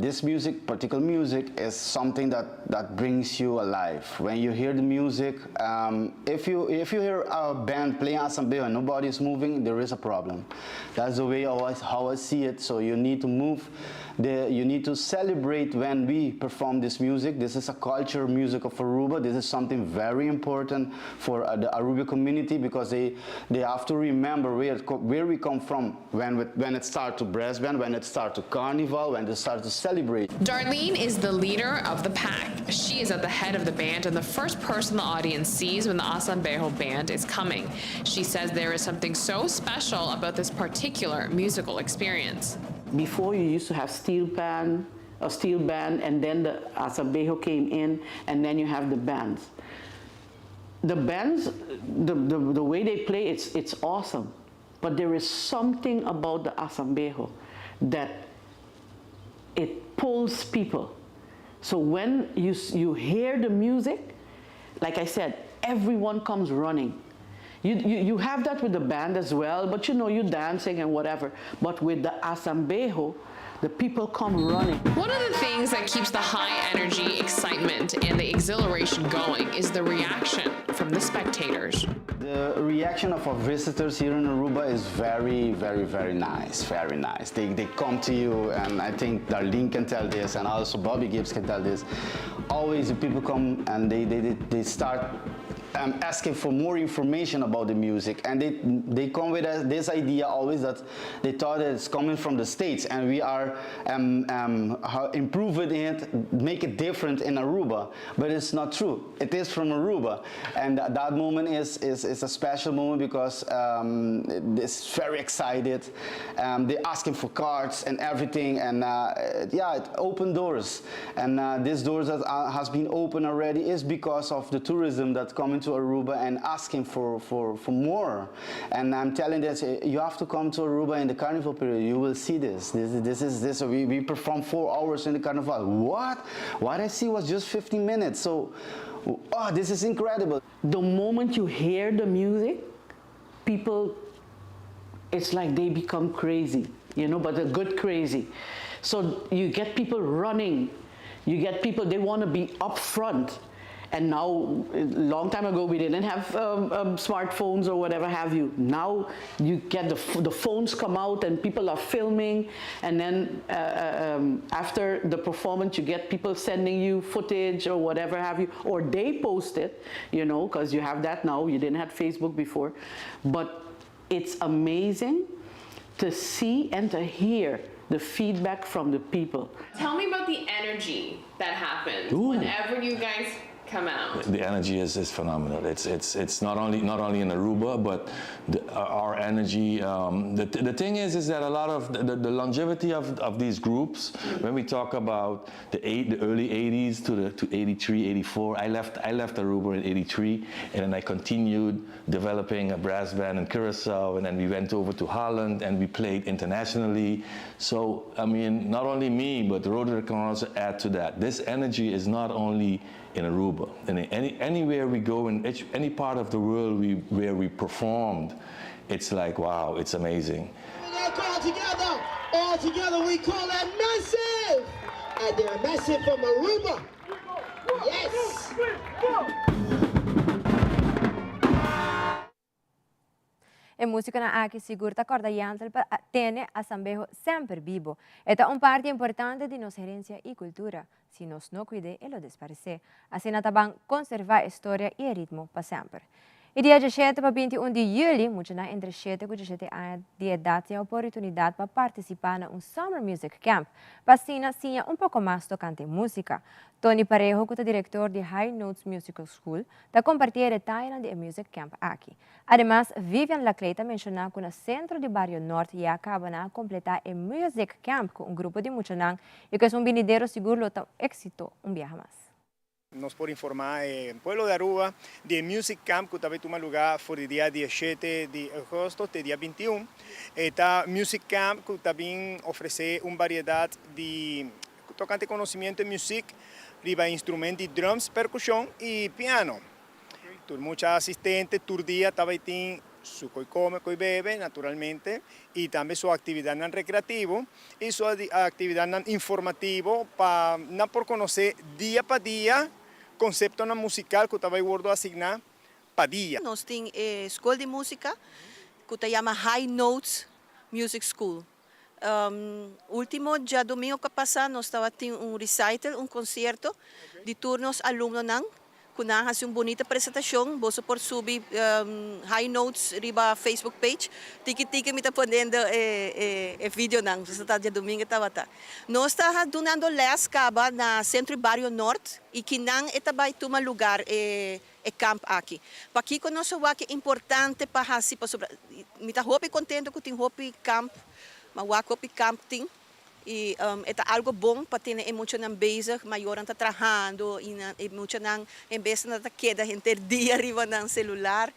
this music, particular music, is something that brings you alive. When you hear the music, if you hear a band playing Asambejo and nobody is moving, there is a problem. That's the way how I see it. So you need to move. You need to celebrate when we perform this music. This is a culture music of Aruba. This is something very important for the Aruba community because they have to remember where we come from when it starts to brass band, when it starts to carnival, when it starts to celebrate. Darlene is the leader of the pack. She is at the head of the band and the first person the audience sees when the Asambejo band is coming. She says there is something so special about this particular musical experience. Before, you used to have steel pan, a steel band, and then the Asambejo came in, and then you have the bands. The bands, the way they play, it's awesome. But there is something about the Asambejo that it pulls people. So when you hear the music, like I said, everyone comes running. You have that with the band as well, but you're dancing and whatever. But with the Asambejo, the people come running. One of the things that keeps the high energy, excitement, and the exhilaration going is the reaction from the spectators. The reaction of our visitors here in Aruba is very, very, very nice, very nice. They come to you, and I think Darlene can tell this, and also Bobby Gibbs can tell this. Always the people come and they start asking for more information about the music, and they come with this idea always that they thought that it's coming from the States, and we are improving it, make it different in Aruba, but it's not true. It is from Aruba, and that moment is a special moment because it's very excited. They're asking for cards and everything, and yeah, it opened doors, and this doors that has been opened already is because of the tourism that coming to Aruba and asking for more. And I'm telling this, you have to come to Aruba in the carnival period. You will see this. This is this. We perform 4 hours in the carnival. What? What I see was just 15 minutes. So, oh, this is incredible. The moment you hear the music, people, it's like they become crazy, but a good crazy. So you get people running. You get people, they want to be up front. And now, long time ago, we didn't have um, um, smartphones or whatever have you. Now you get the, the phones come out and people are filming. And then uh, uh, um, after the performance, you get people sending you footage or whatever have you, or they post it, you know, because you have that now. You didn't have Facebook before. But it's amazing to see and to hear the feedback from the people. Tell me about the energy that happens Ooh. whenever you guys come out. The energy is, is phenomenal. It's, it's, it's not, only, not only in Aruba, but the, our energy. Um, the, the thing is, is that a lot of the, the longevity of, of these groups, when we talk about the, eight, the early 80s to, the, to 83, 84, I left, I left Aruba in 83, and then I continued developing a brass band in Curacao, and then we went over to Holland and we played internationally. So, I mean, not only me, but Roderick can also add to that. This energy is not only in Aruba. And any, anywhere we go in any part of the world we, where we performed, it's like, wow, it's amazing. All together, all together, we call that massive. And they're massive from Aruba. Yes. E musiconan aki sigur ta corda Yandel pa tene Asambeho semper bibo. E ta un parti importante di nos herencia y cultura. Si nos no cuid'e e lo desparece. Asina ta ban conserva e storia y e ritmo pa semper. E dia djeshete pa 21 di juli, muchanan entre shete cu djeshete aña di edad tin e oportunidad pa participa na un Summer Music Camp pa asina siña un poco mas tocante musica. Tony Parejo cu ta director di High Notes Musical School ta comparti e detayenan di e Music Camp aki. Ademas, Vivian Laclay ta menshoná ku na sentro di Bario Nort ya kaba nan a kompletá e Music Camp ku un grupo di muchanan i ku esun binidero sigur lo ta un éksito un biaha mas. Nos por informá e pueblo di Aruba di e Music Camp ku ta bai tuma lugá for di dia diesshete di agosto te dia bintiun. E ta Music Camp ku ta bin ofresé un bariedat di tokante konosimiento di music riba instrument di drums, perkushon i piano. Tur mucha asistente tur dia tabay tin su koy come, koy bebe, naturalmente, y tambe su actividadnan recreativo y su actividadnan informativo pa nan por conoce dia pa dia conceptonan musical cu tabay wordo asigna pa dia. Nos tin e skol di músika ku ta yama High Notes Music School. Último djadumingu ku a pasa nos tabatin un recital, un konsierto di tur nos alumnonan ku nan a hasi un bunita presentashon. Boso por subi High Notes riba Facebook page. Tiki tiki mi ta poniendo e videonan. Boso ta djadumingu tabata. Nos ta dunando lès kaba na Sentro i Bario Nort i kinan e ta bai tuma lugar e e kamp aki. Pakiko nos a wak e importante pa hasi pasobra mi ta hopi kontento ku tin hopi kamp, ma wak hopi kamp tin i e ta algo bon pa tene e muchanan bezig, mayornan ta trahando i nan e muchanan en bes nan ta keda henter dia riba nan selular,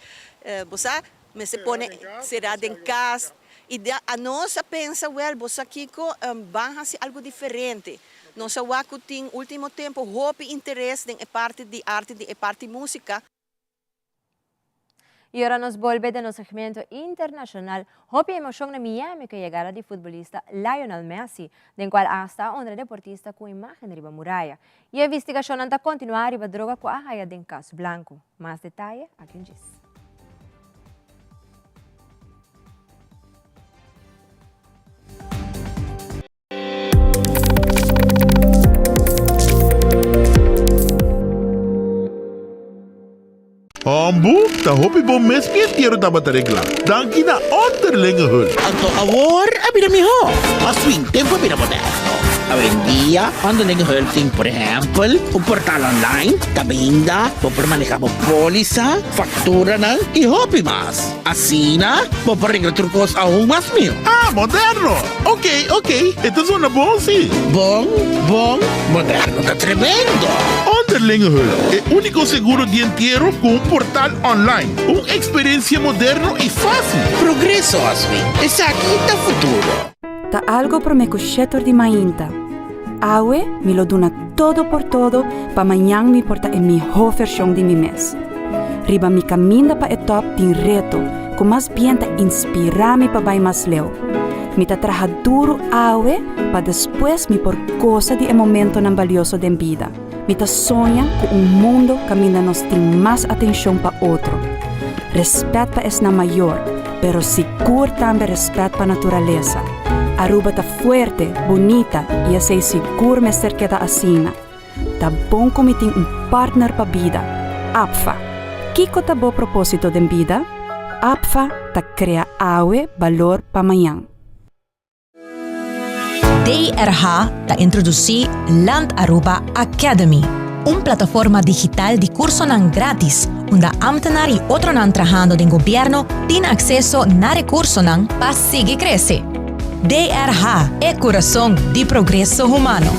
bo sa mester pone sera den kas i anos a pensa wèl bo sa kiko ban hasi algo diferente. Nos a wak ku tin ultimo tempu hopi interes den e parti di arte, den e parti músika. I ora nos bolbe den nos segmento internashonal, hopi emoshon na Miami ku e yegada di futbolista Lionel Messi, den kual asta a honra e deportista ku un imágen riba muraya. I e investigashonnan ta kontinuá riba droga ku a haya den Kas Blanku. Mas detaye aki un djis. Hombu, ta hopi bon mes mi entiero tabata reglá. Danki na Onderlinge Hulp. Anto awor a bira mihó. Mas fin tempu a bira moderno. Awendia Onderlinge Hulp tin por ehèmpel un portal online kaminda bo por manehá bo pólisa, fakturanan i hopi mas. Asina bo por regla tur kos aun mas mihó. Ah, moderno! Ok, ok, e ta zona bon si. Bon, bon, moderno ta tremendo! Onderlinge Hulp, e úniko seguro di entiero ku un portal online. Un eksperensia moderno i fásil. Progreso, Oswin. Esaki ta futuro. Ta algo prome ku shetor di mainta. Awe mi lo duna todo por todo pa mañan mi por ta e mihó vershon di mi mes. Riba mi kaminda pa e tòp tin reto ku mas bien ta inspirá mi pa bai mas leu. Mi ta traha duru awe pa despues mi por gosa di e momentonan balioso den bida. Mi ta soña ku un mundo kaminda nos tin mas atenshon pa otro, respèt pa esnan mayor, pero sigur tambe respèt pa naturalesa. Aruba ta fuerte, bunita i esei sigur mester keda asina. Ta bon ku mi tin un partner pa bida, APFA. Kiko ta bo propósito den bida? APFA ta krea awe balor pa mañan. DRH ta introdusí Land Aruba Academy, un plataforma digital di kursonan gratis unda ámtenar i otronan trahando den gobièrnu tin akseso na rekursonan pa sigui krese. DRH, e kurason di progreso humano.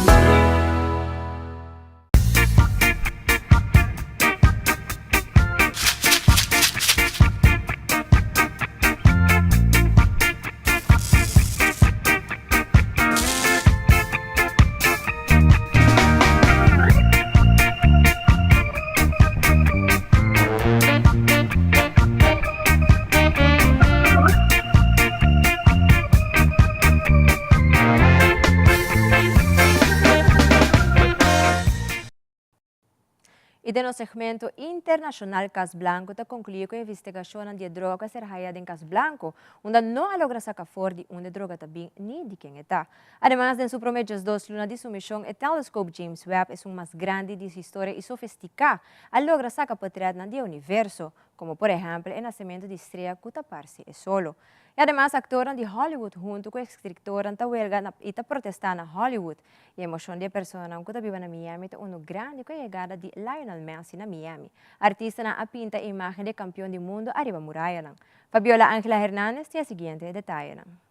Y den nos segmento internacional Cas Blanco ta conclui cu investigacionnan di e droga cu a ser haya den Cas Blanco, unda no a logra saca for di unda e droga ta bin ni di ken e ta. Ademas den su prome djesdos luna di su mision e telescope James Webb, esun mas grandi di su historia y sofistica, a logra saca potretnan di e universo, como por ehempel e nacemento di strea cu ta parse e solo. Y ademas actornan di Hollywood hunto cu escritornan ta welga na y ta protesta na Hollywood. E emocion di e personanan cu ta biba na Miami ta uno grandi cu e yegada di Lionel Messi na Miami. Artistanan a pinta e imagen di e campeon di mundo ariba murayanan. Fabiola Angela Hernandez tin e siguiente detayenan.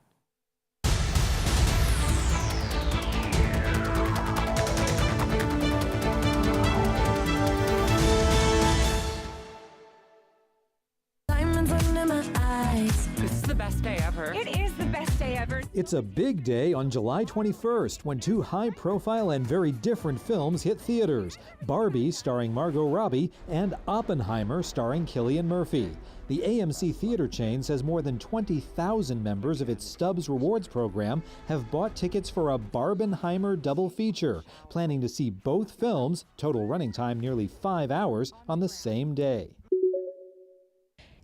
It's a big day on July 21st when two high profile and very different films hit theaters Barbie, starring Margot Robbie, and Oppenheimer, starring Cillian Murphy. The AMC theater chain says more than 20,000 members of its Stubs Rewards program have bought tickets for a Barbenheimer double feature, planning to see both films, total running time nearly five hours, on the same day.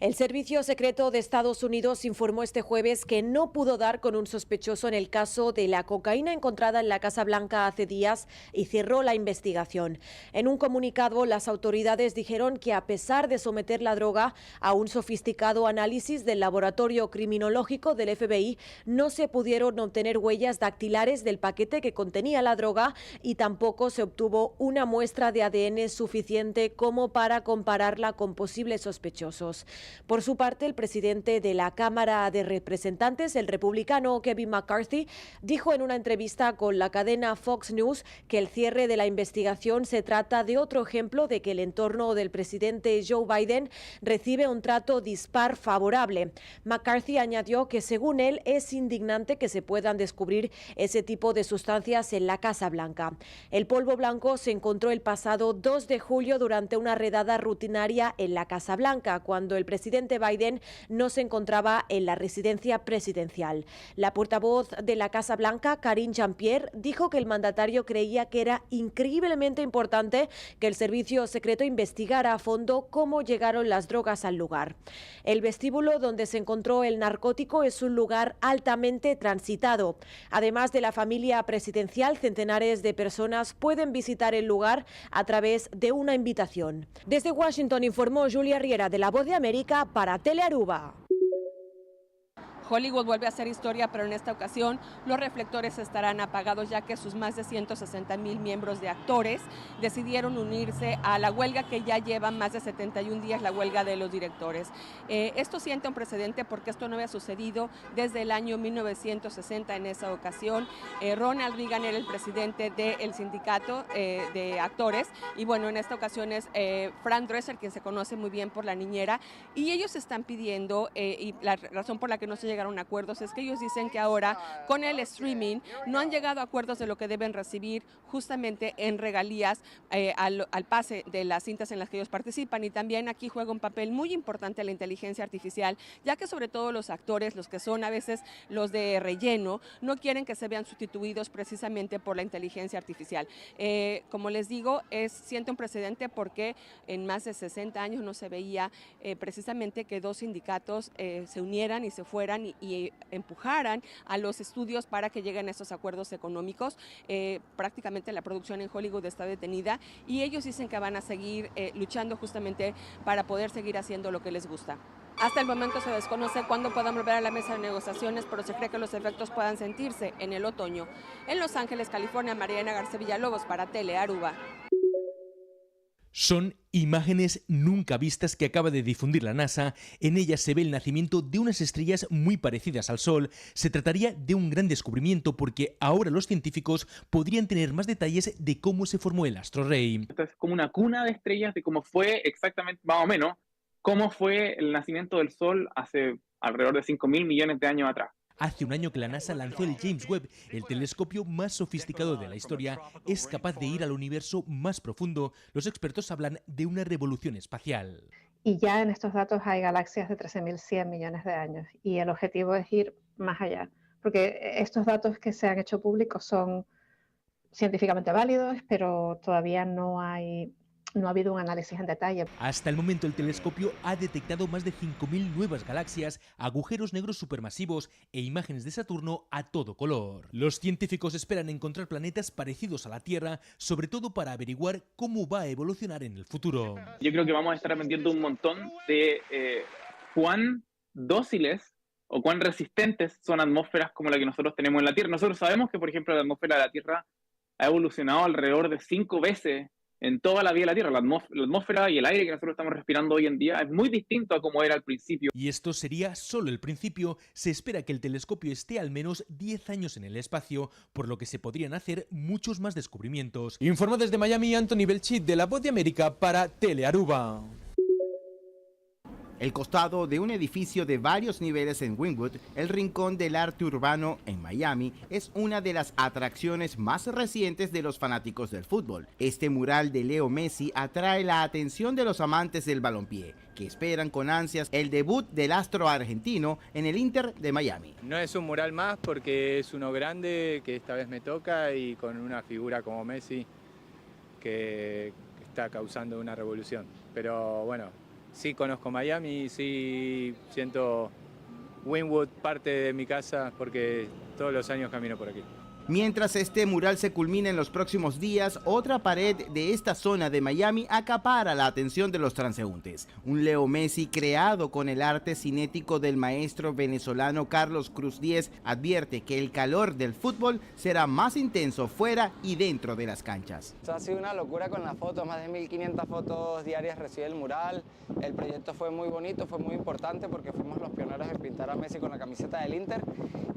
El Servicio Secreto de Estados Unidos informó este jueves que no pudo dar con un sospechoso en el caso de la cocaína encontrada en la Casa Blanca hace días y cerró la investigación. En un comunicado, las autoridades dijeron que a pesar de someter la droga a un sofisticado análisis del laboratorio criminológico del FBI, no se pudieron obtener huellas dactilares del paquete que contenía la droga y tampoco se obtuvo una muestra de ADN suficiente como para compararla con posibles sospechosos. Por su parte, el presidente de la Cámara de Representantes, el republicano Kevin McCarthy, dijo en una entrevista con la cadena Fox News que el cierre de la investigación se trata de otro ejemplo de que el entorno del presidente Joe Biden recibe un trato dispar favorable. McCarthy añadió que, según él, es indignante que se puedan descubrir ese tipo de sustancias en la Casa Blanca. El polvo blanco se encontró el pasado 2 de julio durante una redada rutinaria en la Casa Blanca, cuando el presidente Biden no se encontraba en la residencia presidencial. La portavoz de la Casa Blanca, Karine Jean-Pierre, dijo que el mandatario creía que era increíblemente importante que el servicio secreto investigara a fondo cómo llegaron las drogas al lugar. El vestíbulo donde se encontró el narcótico es un lugar altamente transitado. Además de la familia presidencial, centenares de personas pueden visitar el lugar a través de una invitación. Desde Washington informó Julia Riera de La Voz de América para Telearuba. Hollywood vuelve a hacer historia, pero en esta ocasión los reflectores estarán apagados ya que sus más de 160 mil miembros de actores decidieron unirse a la huelga que ya lleva más de 71 días, la huelga de los directores. Eh, esto siente un precedente porque esto no había sucedido desde el año 1960 en esa ocasión. Eh, Ronald Reagan era el presidente del sindicato eh, de actores y bueno, en esta ocasión es Fran Dresser, quien se conoce muy bien por la niñera, y ellos están pidiendo, y la razón por la que no se llega llegaron a acuerdos es que ellos dicen que ahora con el streaming no han llegado a acuerdos de lo que deben recibir justamente en regalías eh, al, al pase de las cintas en las que ellos participan. Y también aquí juega un papel muy importante la inteligencia artificial, ya que sobre todo los actores, los que son a veces los de relleno, no quieren que se vean sustituidos precisamente por la inteligencia artificial. Eh, como les digo, es, siente un precedente porque en más de 60 años no se veía eh, precisamente que dos sindicatos eh, se unieran y se fueran y, y empujaran a los estudios para que lleguen a estos acuerdos económicos. prácticamente la producción en Hollywood está detenida y ellos dicen que van a seguir luchando justamente para poder seguir haciendo lo que les gusta. Hasta el momento se desconoce cuándo puedan volver a la mesa de negociaciones, pero se cree que los efectos puedan sentirse en el otoño. En Los Ángeles, California, Mariana García Villalobos para Tele Aruba. Son imágenes nunca vistas que acaba de difundir la NASA. En ellas se ve el nacimiento de unas estrellas muy parecidas al Sol. Se trataría de un gran descubrimiento porque ahora los científicos podrían tener más detalles de cómo se formó el astro rey. Esta es como una cuna de estrellas de cómo fue exactamente, más o menos, cómo fue el nacimiento del Sol hace alrededor de 5.000 millones de años atrás. Hace un año que la NASA lanzó el James Webb, el telescopio más sofisticado de la historia, es capaz de ir al universo más profundo. Los expertos hablan de una revolución espacial. Y ya en estos datos hay galaxias de 13.100 millones de años y el objetivo es ir más allá, porque estos datos que se han hecho públicos son científicamente válidos, pero todavía no hay no ha habido un análisis en detalle. Hasta el momento el telescopio ha detectado más de 5.000 nuevas galaxias, agujeros negros supermasivos e imágenes de Saturno a todo color. Los científicos esperan encontrar planetas parecidos a la Tierra, sobre todo para averiguar cómo va a evolucionar en el futuro. Yo creo que vamos a estar aprendiendo un montón de eh, cuán dóciles o cuán resistentes son atmósferas como la que nosotros tenemos en la Tierra. Nosotros sabemos que, por ejemplo, la atmósfera de la Tierra ha evolucionado alrededor de cinco veces en toda la vida de la Tierra. La atmósfera y el aire que nosotros estamos respirando hoy en día es muy distinto a como era al principio. Y esto sería solo el principio. Se espera que el telescopio esté al menos 10 años en el espacio, por lo que se podrían hacer muchos más descubrimientos. Informó desde Miami Anthony Belchit de La Voz de América para Telearuba. El costado de un edificio de varios niveles en Wynwood, el rincón del arte urbano en Miami, es una de las atracciones más recientes de los fanáticos del fútbol. Este mural de Leo Messi atrae la atención de los amantes del balompié, que esperan con ansias el debut del astro argentino en el Inter de Miami. No es un mural más porque es uno grande que esta vez me toca y con una figura como Messi que está causando una revolución. Pero bueno, sí conozco Miami, sí siento Wynwood parte de mi casa porque todos los años camino por aquí. Mientras este mural se culmina en los próximos días, otra pared de esta zona de Miami acapara la atención de los transeúntes. Un Leo Messi creado con el arte cinético del maestro venezolano Carlos Cruz Díez advierte que el calor del fútbol será más intenso fuera y dentro de las canchas. Esto ha sido una locura con las fotos, más de 1.500 fotos diarias recibe el mural. El proyecto fue muy bonito, fue muy importante porque fuimos los pioneros en pintar a Messi con la camiseta del Inter.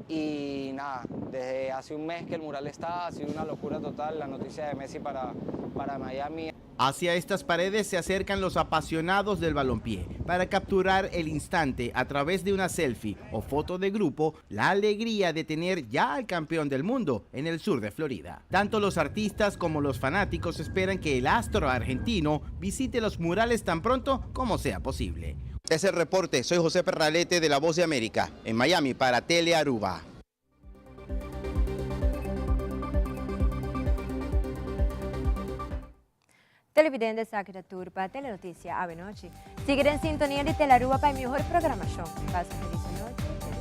Y nada, desde hace un mes que el mural está, ha sido una locura total la noticia de Messi para, para Miami. Hacia estas paredes se acercan los apasionados del balompié para capturar el instante a través de una selfie o foto de grupo la alegría de tener ya al campeón del mundo en el sur de Florida. Tanto los artistas como los fanáticos esperan que el astro argentino visite los murales tan pronto como sea posible. Es el reporte, soy José Perralete de La Voz de América, en Miami para Tele Aruba. Televidente esaki ta tur pa Telenoticia awe nochi. Sigui den sintonia di Telearuba pa e mihor programacion. Pasa un feliz anochi.